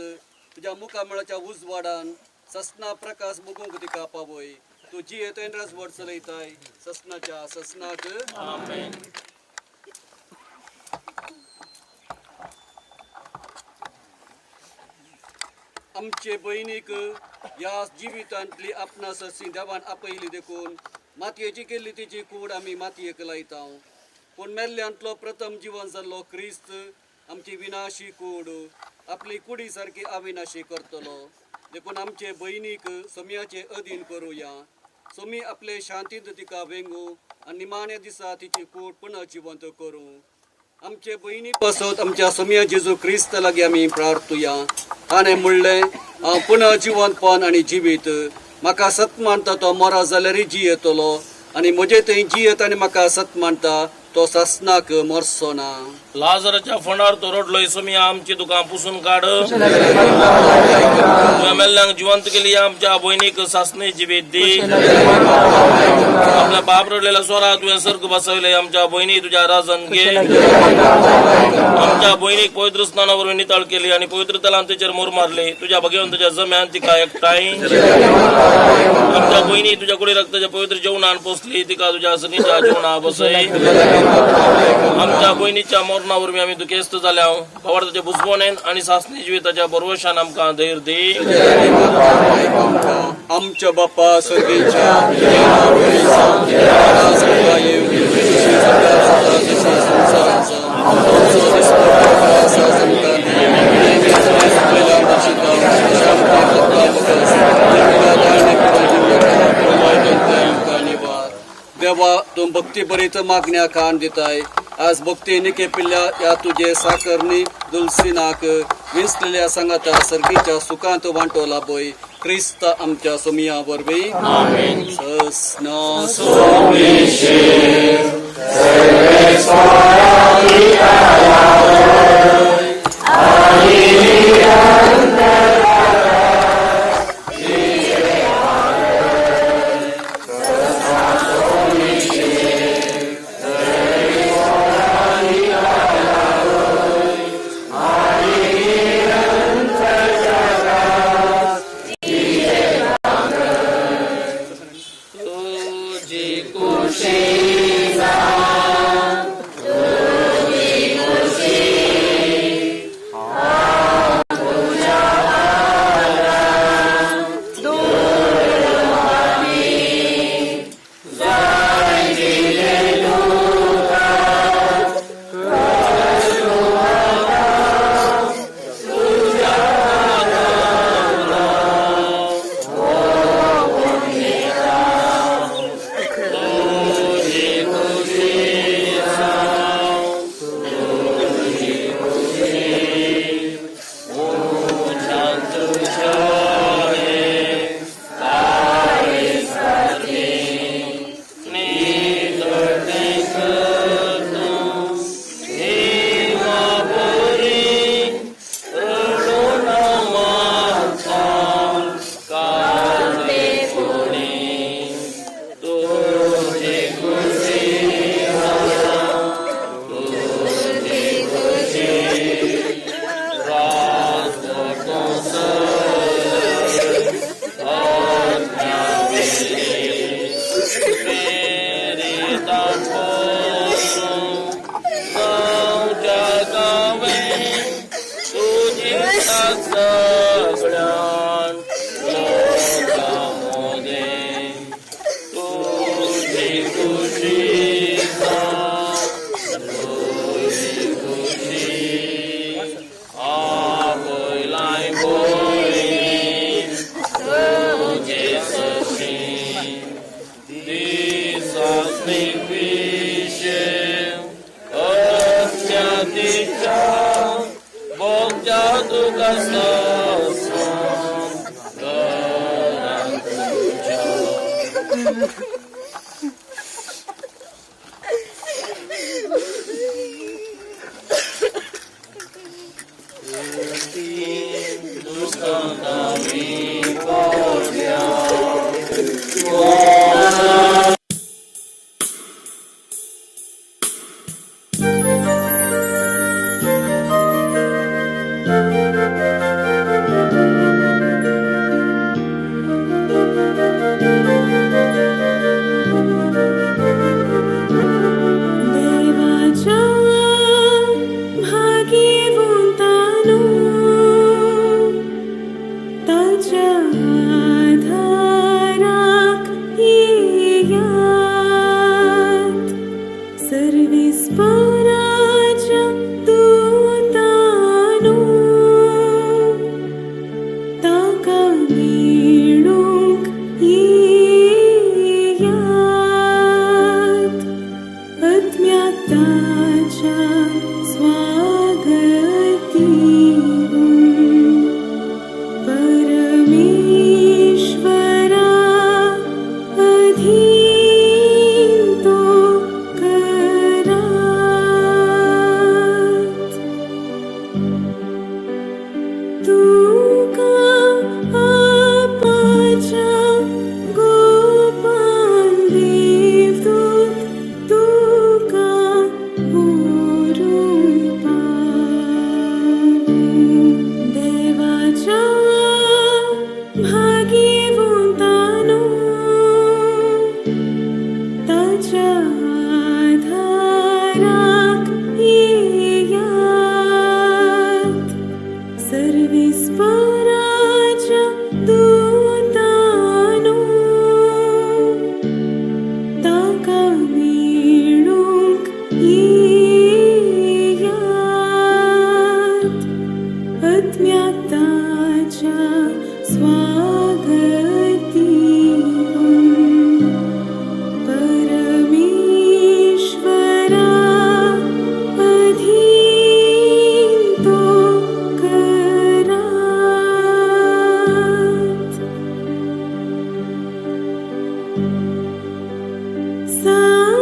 तुज्या मुखामळाच्या उजवाडान ससना प्रकाश बघूंक तिका पावय. तूं जियेत राजवट चलयताय ससनाच्या ससनाक. आमेन. आमचे भयणीक ह्या जिवितांतली आपणा ससी देवान आपयली देखून मातयेची केल्ली तिची कूड आमी मातयेक लायता. पूण मेल्ल्यांतलो प्रथम जिवन जाल्लो क्रिस्त आमची विनाशी कूड आपली कुडी सारकी अविनाशी करतलो. देखून आमचे भयणीक सोम्याचे अधीन करुया. सोमी आपले शांतींत तिका वेंगू आनी निमाण्या दिसा तिची कूड पुनः जिवंत करूं. आमचे भयणी पासत आमच्या सोम्या जेजू क्रिस्त लागीं आमी प्रार्थुया. ताणें म्हणलें, हांव पुनः जिवंतपण आनी जिवीत. म्हाका सत मानता तो मरा जाल्यारय जियेतलो आनी म्हजे थंय जियेत आनी म्हाका सत मानता तो सासनाक मरचो ना. लाजराच्या फोंडार तो रडलोय. सोमिया आमची दुकां पुसून काड. तुवें मेल्ल्यांक जिवंत केली. आमच्या भयणीक सासणे जिवीत दी. आपल्या बाप रडलेल्या स्वरा तुवें सर्ग बसवले. आमच्या भयणी तुज्या राजन घे. आमच्या भयणीक पवित्र स्नाना वरवीं नितळ केली आनी पवित्र तलान तिचेर मोर मारली. तुज्या भगवंताच्या जम्यान तिका एकठांय. आमच्या भयणी तुज्या कुडी रक्ताच्या पवित्र जेवणान पोसली. तिका तुज्या सगळीच्या जेवणा बसय. आमच्या भयणीच्या मरणा वरवीं आमी दुखेस्त जाल्या. बावार्थाच्या बुजवणेन आनी सासणी जिविताच्या बरवशान आमकां धैर्य दी. आमच्या बापा सर्गेच्या देवा, तूं भक्ती बरीत मागण्या कान दिताय. आज भक्ती निके पिल्ल्या ह्या तुजे साकरणी दुलसिनाक विंचलेल्या सांगाता सर्गीच्या सुखांत वांटो लाभय. क्रिस्त आमच्या सोमिया वरवीं. सस्ना तुझी कुशी. सगळ्यां लोकां मदें तुजी खुशी जावं, तुजी खुशी आपयलाय भयणी तुजे सशीं दिसांनी पिशें अज्ञातीच्या भोगच्या तुका सस्वान घरांत तुज्या. दुसकांत आमी पडल्या. देवाच्या भागीवंतानो ताच्या आधाराक येयात, सर्वेस्पराच्या दूतानो ताका मेळूंक येयात, आत्म्याताच्या स्वागत दिवून परमेश्वरा अधीन तो करात. तुका आपाच्या गोपान देवदूत तुका व्हरून पावूं. देवाच्या भागीवंतानो ताच्या आधाराक येयात, सर्वेस्पराच्या दूतानो ताका मेळूंक येयात, आत्म्याताच्या स्वागत दिवून परमेश्वरा अधीन तो करात.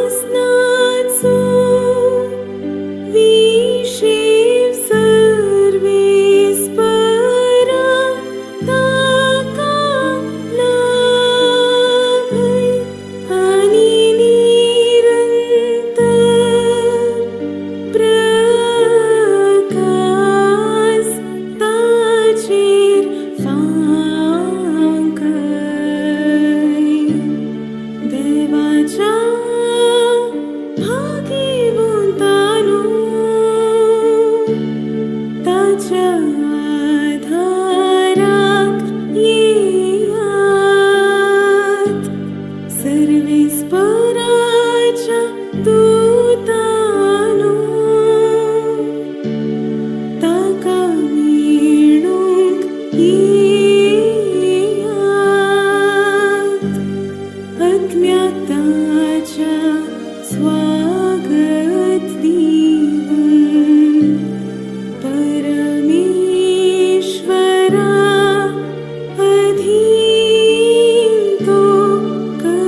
सासनाचो विशेव सर्वेस्परा ताका लाभय आनी निरंतर प्रकाश ताचेर फांकय. देवाच्या भागीवंतानो ताच्या आधाराक येयात, सर्वेस्पराच्या दूतानो ताका मेळूंक येयात, आत्म्याताच्या स्वागत दिवून परमेश्वरा अधीन तो करात.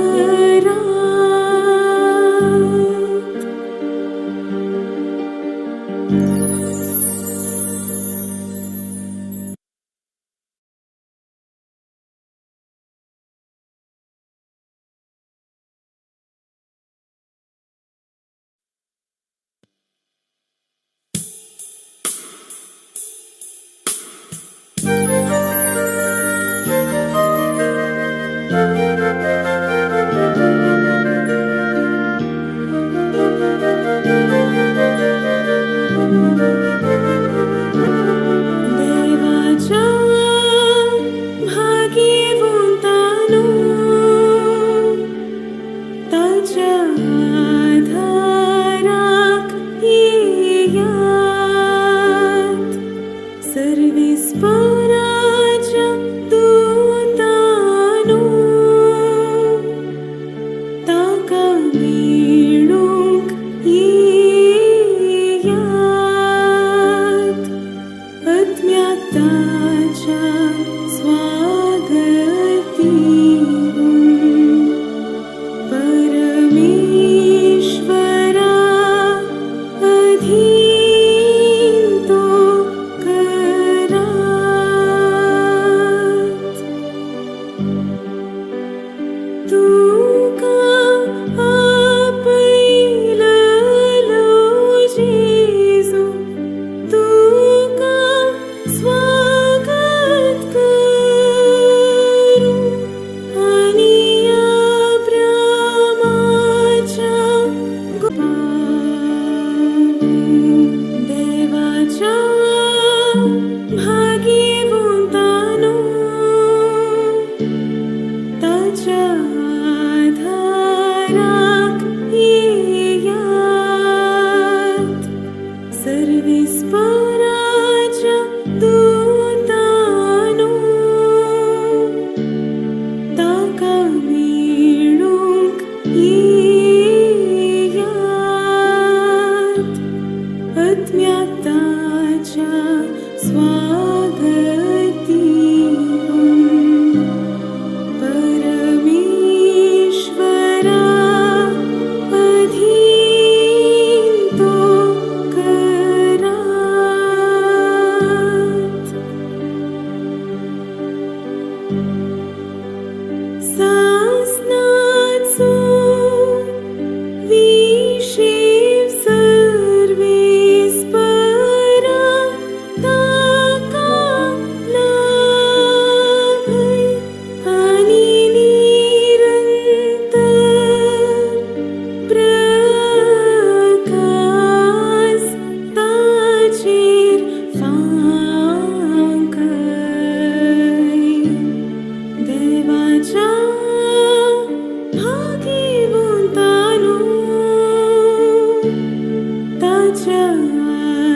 ताच्या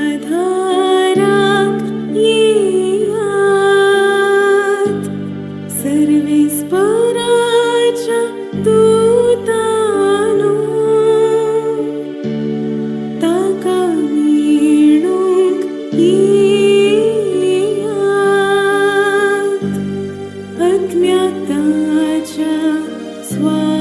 आधाराक येयात, सर्वेस्पराच्या दूतानो ताका मेळूंक येयात, आत्म्याक ताच्या स्वागताक.